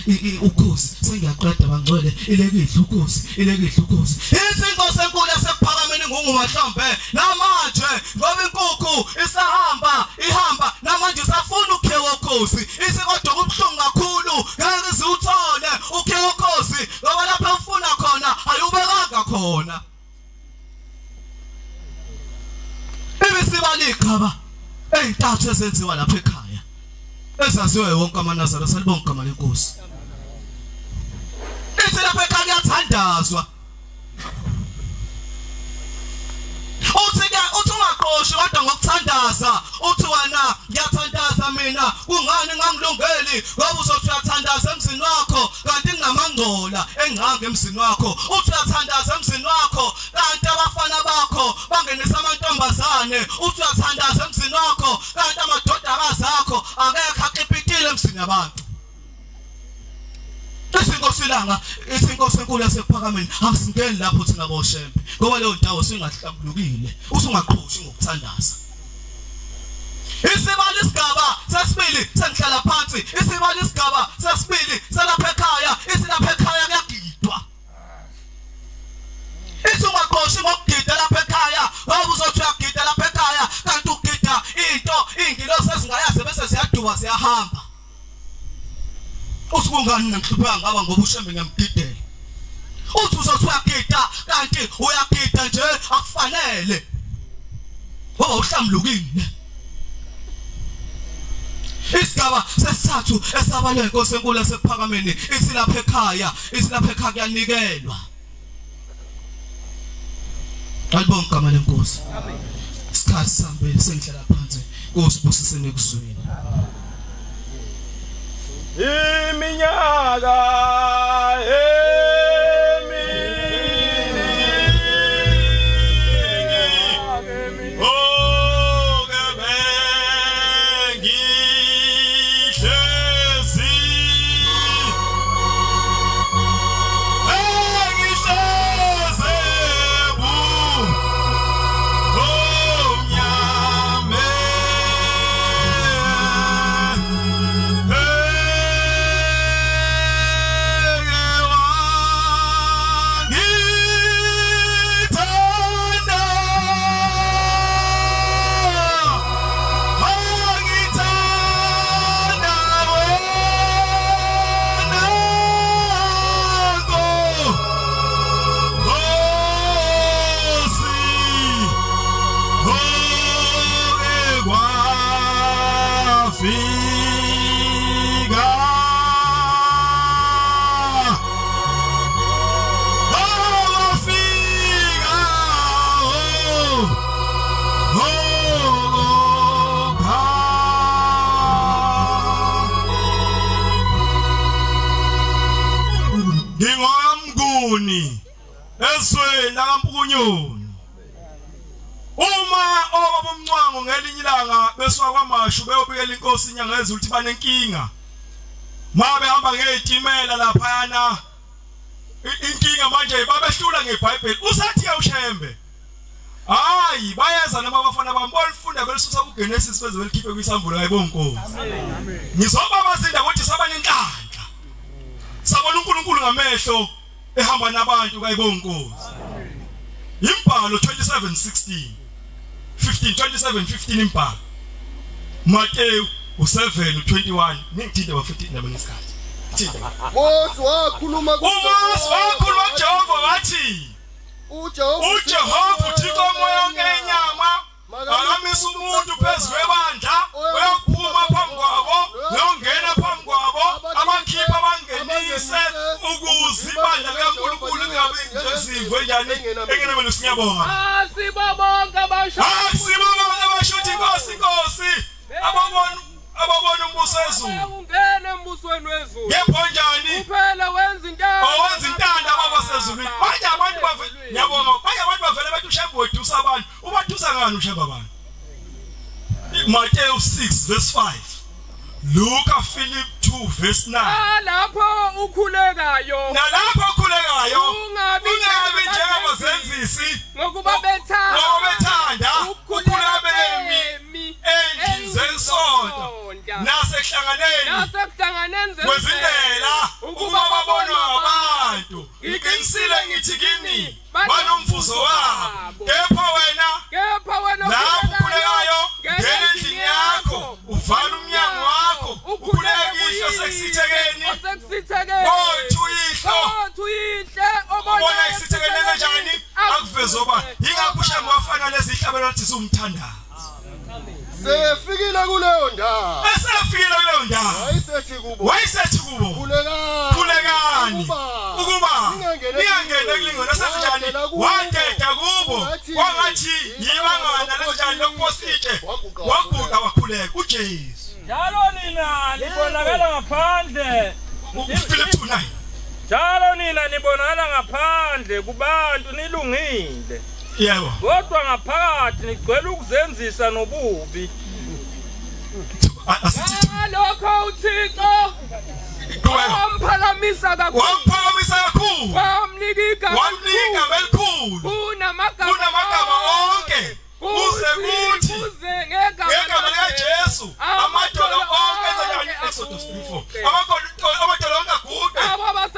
idla ukhozi, sengiyaqeda bangcwele, ileke idla ukhozi, ileke idla ukhozi. Ithi inkosi enkulu yasekuphakameni nguMahlombe, namanje ngoba inkukhu isahamba, ihamba, namanje isafuna ukhiye wokhozi. Ithi kodwa kubuhlungu kakhulu, ngeke iziwuthole ukhiye wokhozi, ngoba lapha ufuna khona ayubekanga khona. Ibisibala igaba ey'ntathu ezenziwa lapha ekhaya, ezaziwe wonke amaNazaretha, salibonga igama lenkosi. Ithi lapha ekhaya kuyathandazwa. Uthi ke uthi ungaqoshi kodwa ngokuthandaza, uthi wena ngiyathandaza mina, kungani ngangilungeli, ngoba uzothi uyathandaza emzini wakho kanti kunamangcola engcanga emzini wakho. Uthi uyathandaza emzini wakho kanti abafana bakho bangenisa amantombazane. Uthi uyathandaza emzini wakho kanti amadodakazi akho akekho akipitile emzini yabantu. Isinkosi ilanga, isinkosi enkulu yasekuphakameni, asingeni lapho thina boshembe, ngoba leyo ndawo singahlambulukile, usungaqhoshi ngokuthandaza. Isibali isigaba sesibili sengihlala phansi, isibali isigaba sesibili selapha ekhaya, isilapha ekhaya kuyagidwa. Ithi ungaqhoshi ngokugida lapha ekhaya, ngoba uzothi uyagida lapha ekhaya kanti ugida into iy'ngilosi ezingayazi bese ziyaduba ziyahamba. Uthi kungani ngihlupheka ngaba ngoba ushembe ngiyamgidela. Uthi uzothi uyagida kanti uyagida nje akufanele, ngoba uhlambulukile. Isigaba sesithathu esabalwe inkosi enkulu yasekuphakameni, ithi lapha ekhaya, ithi lapha ekhaya kuyanikelwa. Alibonge igama lenkosi. Isikhathi sami sengihlala phansi, Nkosi busisene ekuzwini. Iminyaka eminingi oke bengihlezi, engihlezi ebumnyameni. Ezweni lakaMpukunyoni. Uma obabumncwango ngelinye ilanga besuka kwaMashu beyobikela inkosi iNyangezulu ukuthi banenkinga. Mabe hamba ngezitimela laphayana inkinga manje babehlula ngeBhayibheli. Usathi uShembe hayi bayeza noma abafana bami bolifunda belisusa kuGenesis beze belikhiphe kwisambulo ayibonkosi. Ngizoba bazinda ukuthi saba nenhlanhla. Sabona uNkulunkulu ngamehlo ehamba nabantu kayibonkosi. Imbhalo 27:16 15 27:15 imbhalo. Mateyu 7:21 ningithinte bafuthe indaba ngesikhathi. Thinte. Mose wakhuluma kuJehova wathi uJehova uThixo yonke inyama akamisa umuntu phezu kwebandla uyaphuma phambi kwabo uyongena phambi kwabo abakhipha abangenise ukuze ibandla likaNkulunkulu lingabi njengezimvu enjani engenamelo. Siyabonga. Asibo bonke abasho ukuthi inkosi inkosi ababona umbuso wezulu ungena embusweni wezulu yebo njani kuphela wenza intando owenza intando ababasezulwini. Manje abantu bavele ngiyabonga manje abantu bavele bathi uShembe wedusa abantu. Ubadusa ngani uShembe abantu? Matthew 6 verse 5, Luka Philip 2 verse 9. Nalapho ukhulekayo ungabi njengabazenzisi ngokuba bethanda ukukhuleka bemi endlini zesonto nasekuhlanganeni kwezindlela ukuba babonwe abantu. Ngiqinisile ngithi kini banomfuzo wabo. Kepha wena lapho ukhulekayo ngena endlini yakho uvala umnyango wakho ukhuleke kuyihlo sekusithekeni kothi uyihlo obona ekusithekeni kanjani akuveze oba. Yingakho uShembe wafana lezi hlabelo lithi umthandazo. Sefikile kuleyo ndawo. Wayesethi kubo khulekani ukuba ningangene ekulingweni. Nasenjani wadeda kubo kwangathi yibangana lenjani lokuphositshe waguqa wakhuleka uJesu. Njalo nina nibonakala ngaphandle. Philip 2:9. Njalo nina nibonakala ngaphandle kubantu nilungile. Yebo. Kodwa ngaphakathi nigcwele ukuzenzisa nobubi. Lokho uThixo wamphakamisa kakhulu wamnika igama elikhulu kunamagama onke kuze kuthi ngegama likaJesu amadolo onke enjani Exodus 3:4 amadolo onke aguqe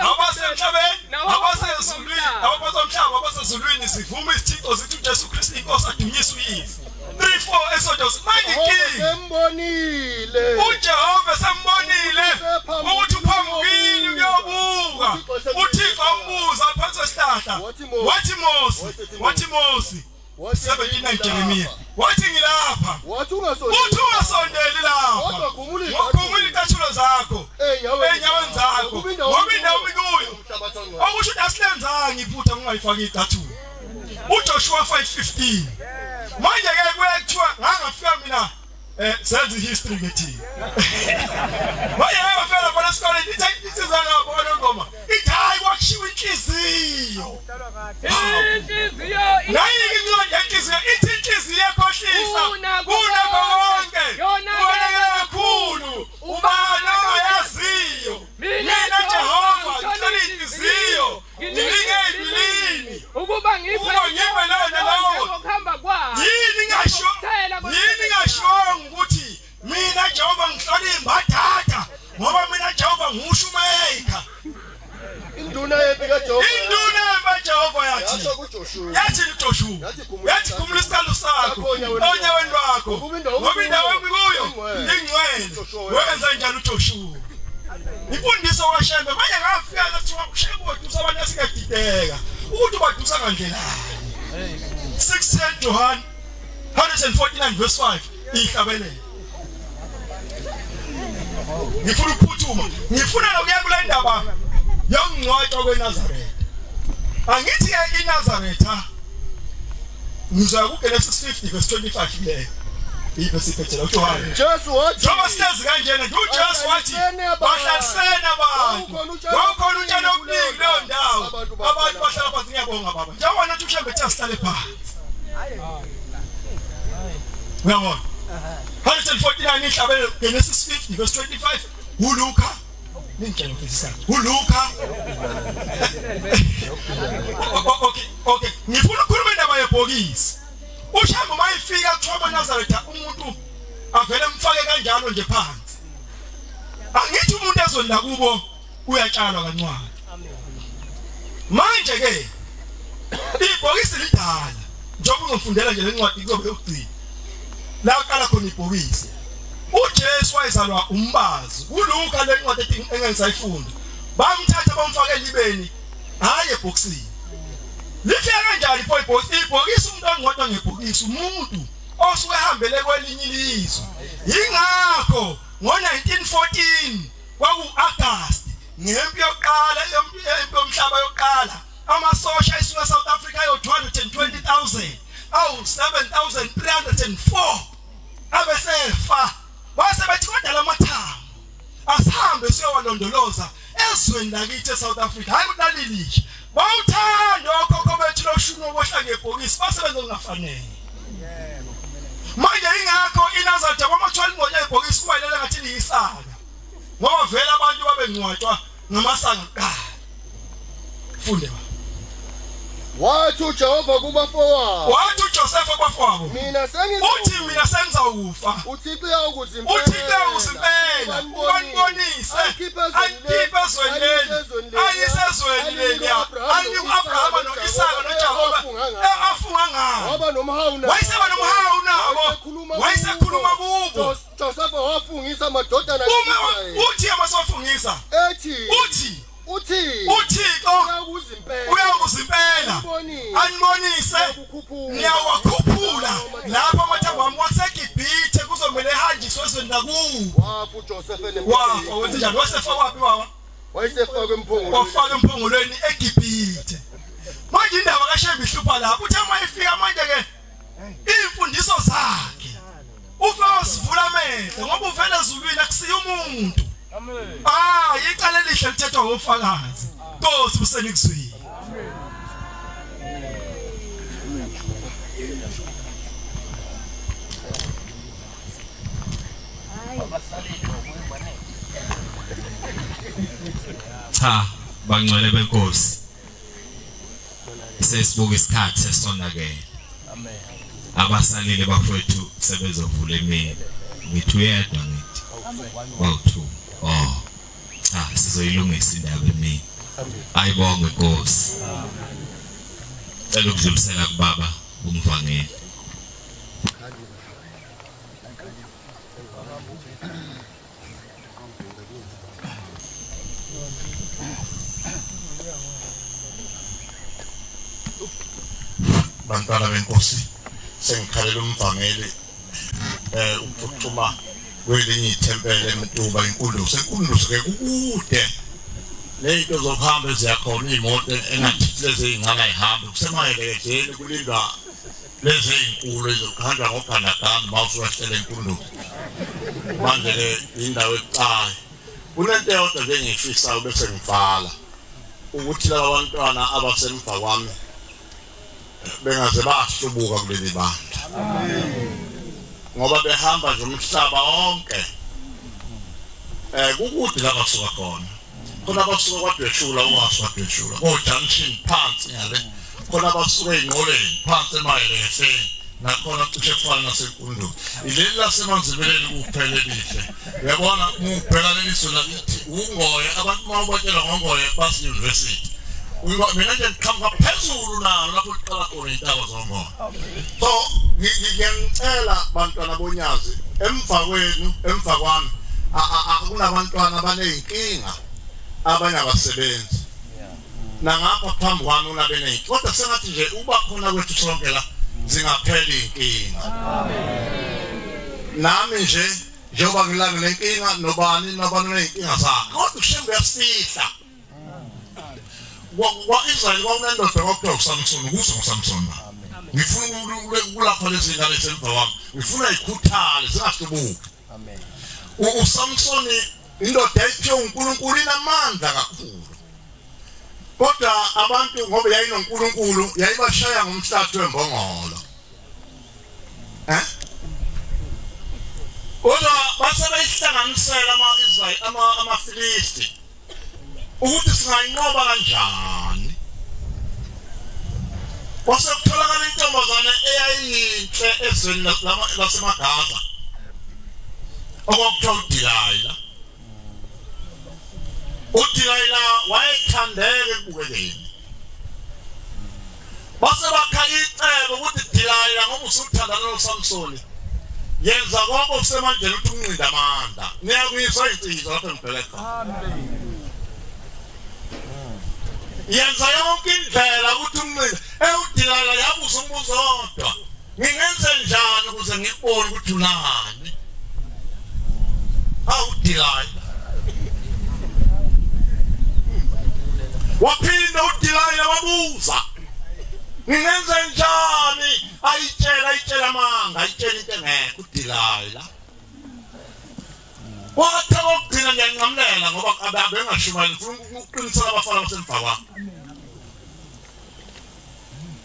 abasemhlabeni abasezulwini abasomhlaba abasezulwini sivume isithixo sithi uJesu Kristu inkosi adunyiswe uyise. 3:4 Exodus. Manje sembonile uJehova sembonile ukuthi uphambukile uyobuka. uThixo ambuza phansi kwesihlahla wathi Mose 79 Jeremiah wathi ngilapha wathi ungasondeli lapha wakhumula izicathulo zakho enyaweni zakho ngoba indawo ikuyo. Okusho ukuthi asilenzanga iphutha ngingayifaki izicathulo. uJoshua 5:15. Manje ke kuyathiwa ngangafika mina senze history ngethi. Manje ngafika lapha esikoleni ithi isizana ngabona ngoma. Ithi hayi kwakushiwa inhliziyo. Inhliziyo. Nayi incwadi yenhliziyo ithi inhliziyo ekhohlisa kunakho konke. Yonakele kakhulu ubani ongayaziyo. Mina Jehova ngihlola inhliziyo ngilinge ibilini ukuba ngiphe lowo ngokuhamba kwayo. Yini ngasho ukuthi mina Jehova ngihlola imbadada ngoba mina Jehova ngushumayeka. Induna yempi kaJehova yathi kuJoshua yathi khumula isicalo sakho onyaweni lwakho ngoba indawo ekuyo ingcwele. Wenza njalo uJoshua. Imfundiso kaShembe manje ngafika kuthiwa uShembe wedusa abantu asingadideka ukuthi ubadusa ngandlelani. 6:10 Johan 149 verse 5 ihlabelele. Ngifuna ukuphuthuma ngifuna nokuya kule ndaba yokungcwatshwa kweNazaretha. Angithi ke iNazaretha ngizoya kuGenesis 50 verse 25 leyo. Ibesiphethela uJohane. Jesu wathi njengoba sihlezi kanjena nje uJesu wathi bahlalisene abantu. Kwakukhona utshani obuningi kuleyo ndawo. Abantu bahlala phansi. Ngiyabonga baba. Njengoba nathi uShembe ethe sihlale phansi. Uyabona? 149 ihlabele Genesis 50 verse 25 uLuka ningitshela mfisana uLuka. Okay, ngifuna ukukhuluma indaba yebhokisi. uShembe mayifika kuthiwa amaNazaretha umuntu avele emfake kanjalo nje phansi. Angithi umuntu ezweni lakubo uyatshalwa kancane. Manje ke ibhokisi lidala njengoba uzofundela nje lencwadi kuzobe yokugcina. La qala khona ibhokisi. uJesu wayezalwa umbazi. uLuka lencwadi ethi engisayifunda. Bamthatha bamfaka elibeni hayi ebhokisini. Lifika kanjani pho ibhokisi? Ibhokisi umuntu angcwadwa ngebhokisi umuntu osuke ehambele kwelinye ilizwe. Yingakho ngo-1914 kwaku-August ngempi yokuqala impi yomhlaba yokuqala amasosha esuka South Africa ayo 220,000 awu 7,304 abesefa base bethi kodwa lamathambo asihambe siyowalondoloza ezweni lakithi eSouth Africa. Hayi ukuthi lalilisha bawuthanda okhokho bethu loshuni okohla ngebhokisi basebenza okungafanele. Manje ingakho iNazaretha kwamathiwa lingqotsha ibhokisi kuwayelela ngathi liyisaka ngoba vele abantu babengcwatshwa ngamasaka kuqala. Funde ba. Wathi uJehova kubafowabo. Wathi uJosepha kubafowabo. Mina sengizokufa. Uthi mina sengizawufa. uThixo uyawukuzimpela. uThixo uyawukuzimpela. Ubanibonise. Akhiphe ezweni leli. Ayise ezweni leli. Anika uAbrahama noIsaka noJakobe afunga ngawo. Waba nomhawu nabo. Wayeseba nomhawu nabo. Wayesekhuluma kubo. Josepha wafungisa amadodana kaIsrayeli. Uthi amasofungisa. Ethi. Uthi uThixo uyawukuzimpela anibonise niyawakhuphula lapho amathambo ami waseGibhithe kuzomele ehanjiswe ezweni lakubo. Wafa uJoseph wafa wenze njani? Wasefakwa phi baba? Wayesefakwe emphongolweni. Wafaka emphongolweni eGibhithe. Manje indaba kaShembe ihlupha lapho. Uthe uma ifika manje ke imfundiso zakhe ufika wasivula amehlo ngoba uvela ezulwini akusiyo umuntu. Ah, icala elihle lithethwa ngofakazi. Nkosi busenikuzwile. Cha, bangcwele benkosi. Sesibuka isikhathi sesonakele. Amen. Abasalile bafowethu sebezovula emini. Ngithi uyedwa ngithi. Bawu2. Oh. Cha, sizoyilungisa indaba emini. Ayibonge Nkosi. Cela ukudlulisela kubaba umvangeli. Bantwana benkosi, sengikhalela umvangeli uphuthuma kwelinye ithempeli eMtuba iNkundusi. ENkundusi ke kukude lento zokuhamba eziyakhona iy'moto engathi lezi ey'ncane ay'hambi kusemayelekejeni kulindwa lezi ey'nkulu ezokuhanjwa ngogandaganda uma usuwehlela eNkundusi. Manje-ke indawo ebucayi. Kunento eyodwa nje engiyifisayo bese ngivala ukuthi laba bantwana abasemva kwami bengaze bahlubuka kuleli bandla. Ngoba behamba nje umhlaba wonke. Kukude la basuka khona. Khona basuka kwaDweshula ungaswadweshula. Ko-junction phansi ngale. Khona basuka ey'nqoleni phansi eMayelehleni. Nakhona cishe kufana naseNkundusi. Ileli laseManzibeleni kuphela elihle. Uyabona ubheka leli zwe lakithi uNgoye abantu uma ubatshela ngoNgoye base-university. Mina nje ngiqhamuka phezulu nalo lapho liqala khona iy'ntaba zoNgoye. So ngiyanicela bantwana bonyazi emva kwenu emva kwami kunabantwana abaney'nkinga abanye abasebenzi. Nangapha phambi kwami unabeney'nkinga. Kodwa sengathi nje uba khona kwethu sonke la zingaphela iy'nkinga. Nami nje njengoba ngilana nenkinga nobani nobani uney'nkinga zakhe. Kodwa uShembe uyasifihla. Kwa-Israyeli kwakunendoda kwakuthiwa uSamsoni, kuso nguSamsoni ba. Ngifuna ukulapha lezi ngane esemva kwami, ngifuna ikhuthale zingahlubuki. Amen. uSamsoni indoda ayiphiwe uNkulunkulu inamandla kakhulu, kodwa abantu ngoba yayinoNkulunkulu yayibashaya ngomhlathi wembongolo. Kodwa base beyihlanganisela ama-Israyeli amaFilisti ukuthi singayinqoba kanjani. Kwase kutholakala intombazane eyayiyinhle ezweni laseMagaza okwakuthiwa uDelayila. uDelayila wayethandeka ekubukekeni. Base bakha icebo ukuthi Delayila ngoba usuthandana noSamsoni, yenza konke okusemandleni ukuthi unqinde amandla. Niyakuyiswa insizwa lapho ngibheke khona. Yenza yonke indlela ukuthi unqinde. UDelayila yabuza umbuzo odwa, ngingenze njani ukuze ngibone ukuthi unani? UDelayila waphinda uDelayila wabuza, ngingenze njani? Ayitshela amanga, ayitshela into engekho uDelayila. Wathi okugcina ngiyanqamulela ngoba abengashumayeli, ngifuna ukuqinisela abafana basemva kwami.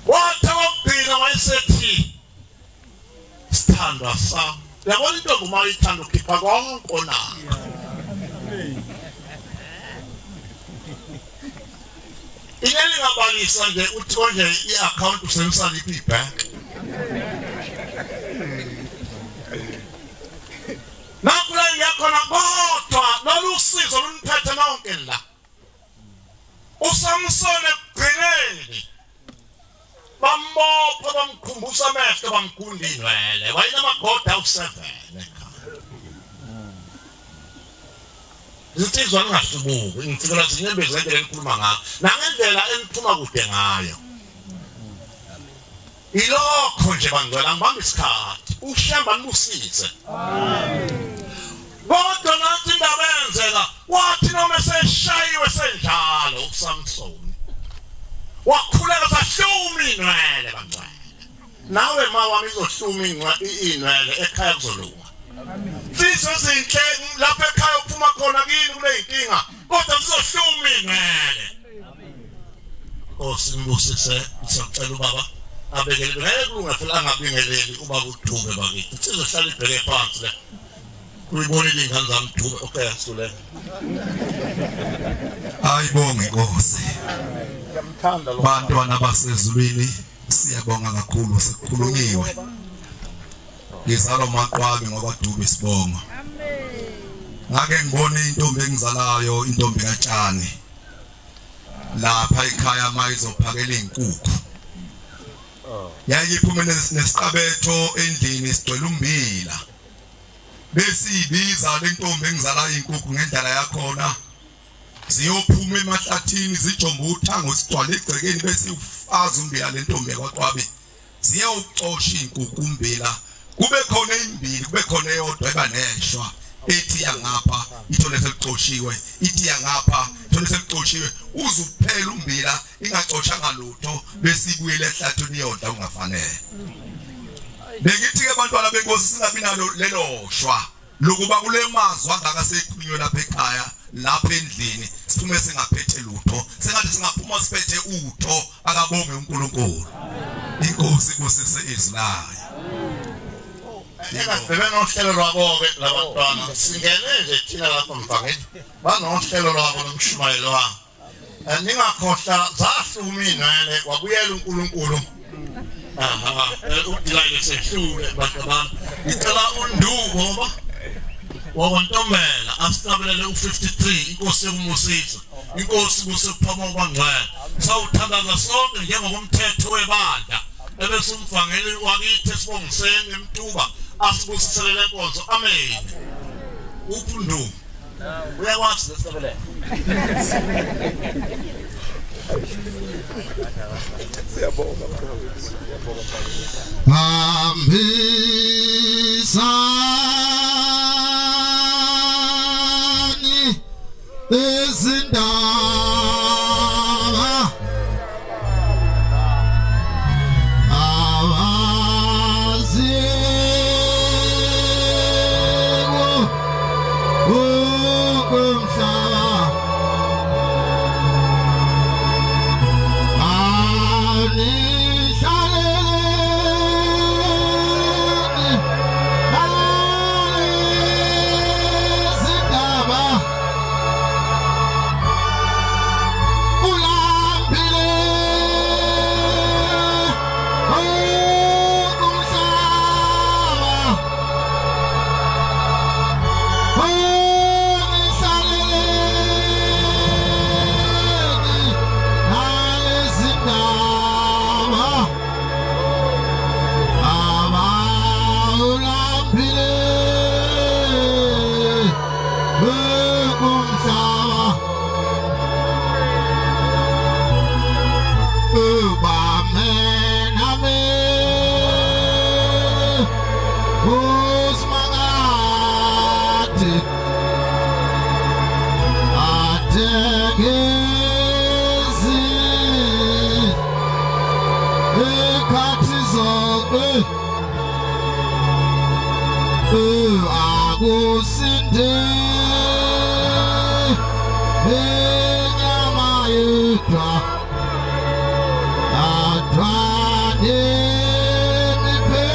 Wathi okugcina wayesethi, sithandwa sami. Uyabona intombi uma uyithanda ukhipha konke onakho. Ingeke ngabalisa nje uthi konje i-account usebenzisa liphi ibhank. Nakho la ngiyakhona, kodwa lolu sizo luniphethe nonke la. uSamsoni ekugcineni bambopha bamkhumbusa amehlo bamgunda inwele, wayenamagoda awu-7 ekhaya. Insizwa ningahlubuki, ngifikela zinyembezi ngendlela enikhuluma ngayo nangendlela eniphuma kude ngayo. Ilokho nje bangcwele, angibambe isikhathi uShemba nibusise. Kodwa nathi indaba eyenzeka, wathi noma eseshayiwe senjalo uSamsoni wakhuleka sahluma inwele bangcwele. Nawe ma wami izohluma inwele ekhaya kuzolunga. Insizwa ezinhle lapha ekhaya uphuma khona kini kule inkinga, kodwa sizohluma inwele. Nkosi nibusise. Siyacela ubaba abekele, ngeke kulunga phela angabingeleli ubaba uDube bakithi. Sizohlala ibheke phansi le. Uyibonile ingane zami Dube. Okay, asuleke. Ayibonge Nkosi. Ngiyamthanda lo. Bantwana basezulwini siyabonga kakhulu, sekukhulunyiwe. Ngizalwa maqwabi ngoba Dube sibonga. Ngake ngibone intombi engizalayo, intombi kaTshani. Lapha ekhaya mayizophakela izinkukhu. Yayiphume nesiqabetho endlini sigcwele umbila. Bese ibiza lentombi engizalayo izinkukhu ngendlela yakhona. Ziyophuma emahlathini zijomba uthango sigcwale egcekeni bese ufaza umbila lentombi yakwaQwabe. Ziyawuxosha izinkukhu umbila. Kube khona imbili, kube khona eyodwa eba neshwa ethi yangapha ithole selixoshiwe, ithi yangapha ithole selixoshiwe, uzuphela umbila ingaxoshanga lutho bese ibuyele ehlathini iyodla ungafanele. Bengithi ke bantwana benkosi singabi nalo lelo shwa lokuba kule mazwi angaka sekhulunywe lapha ekhaya lapha endlini siphume singaphethe lutho, sengathi singaphuma siphethe utho. Akabonge uNkulunkulu. Inkosi ibusise izwi layo. Ekade benohlelo lwabo-ke labantwana, singene nje thina lapho mvangeli, banohlelo lwabo nomshumayelo wabo. Ningakhohlwa zahluma inwele wabuyela uNkulunkulu. Aha, uDelayila sehlule bantu bami. Ngicela uNdubo wakwaNtombela asihlabelele u-53 inkosi yokumusisa. Inkosi kusekuphama kwangcwele. Sawuthandaza sonke njengokomthetho webandla. Ebese umvangeli wakithi esibongiseni eMtuba asibusisele lenkonzo. Amen. Uphi uNdubo? Uyakwazi lesihlabelelo? Siyabonga. Hambisani izindaba Akusinde inyama yedwa adwane miphe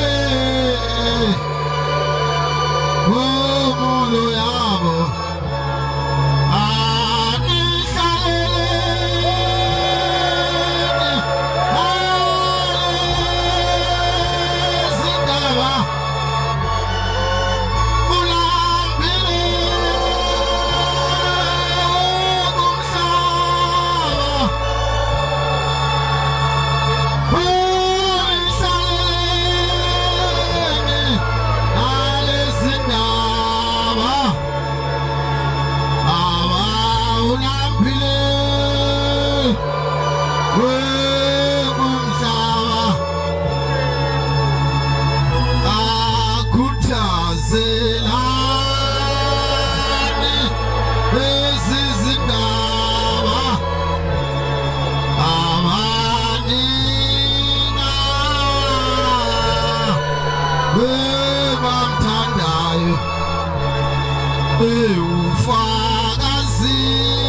umulo yabo anihlaleleni nalezindaba ulambile kumhlaba unihlaleleni nalezindaba awulambile kumhlaba akhuthazelani ezizindaba abanina bebamthandayo ewufakazile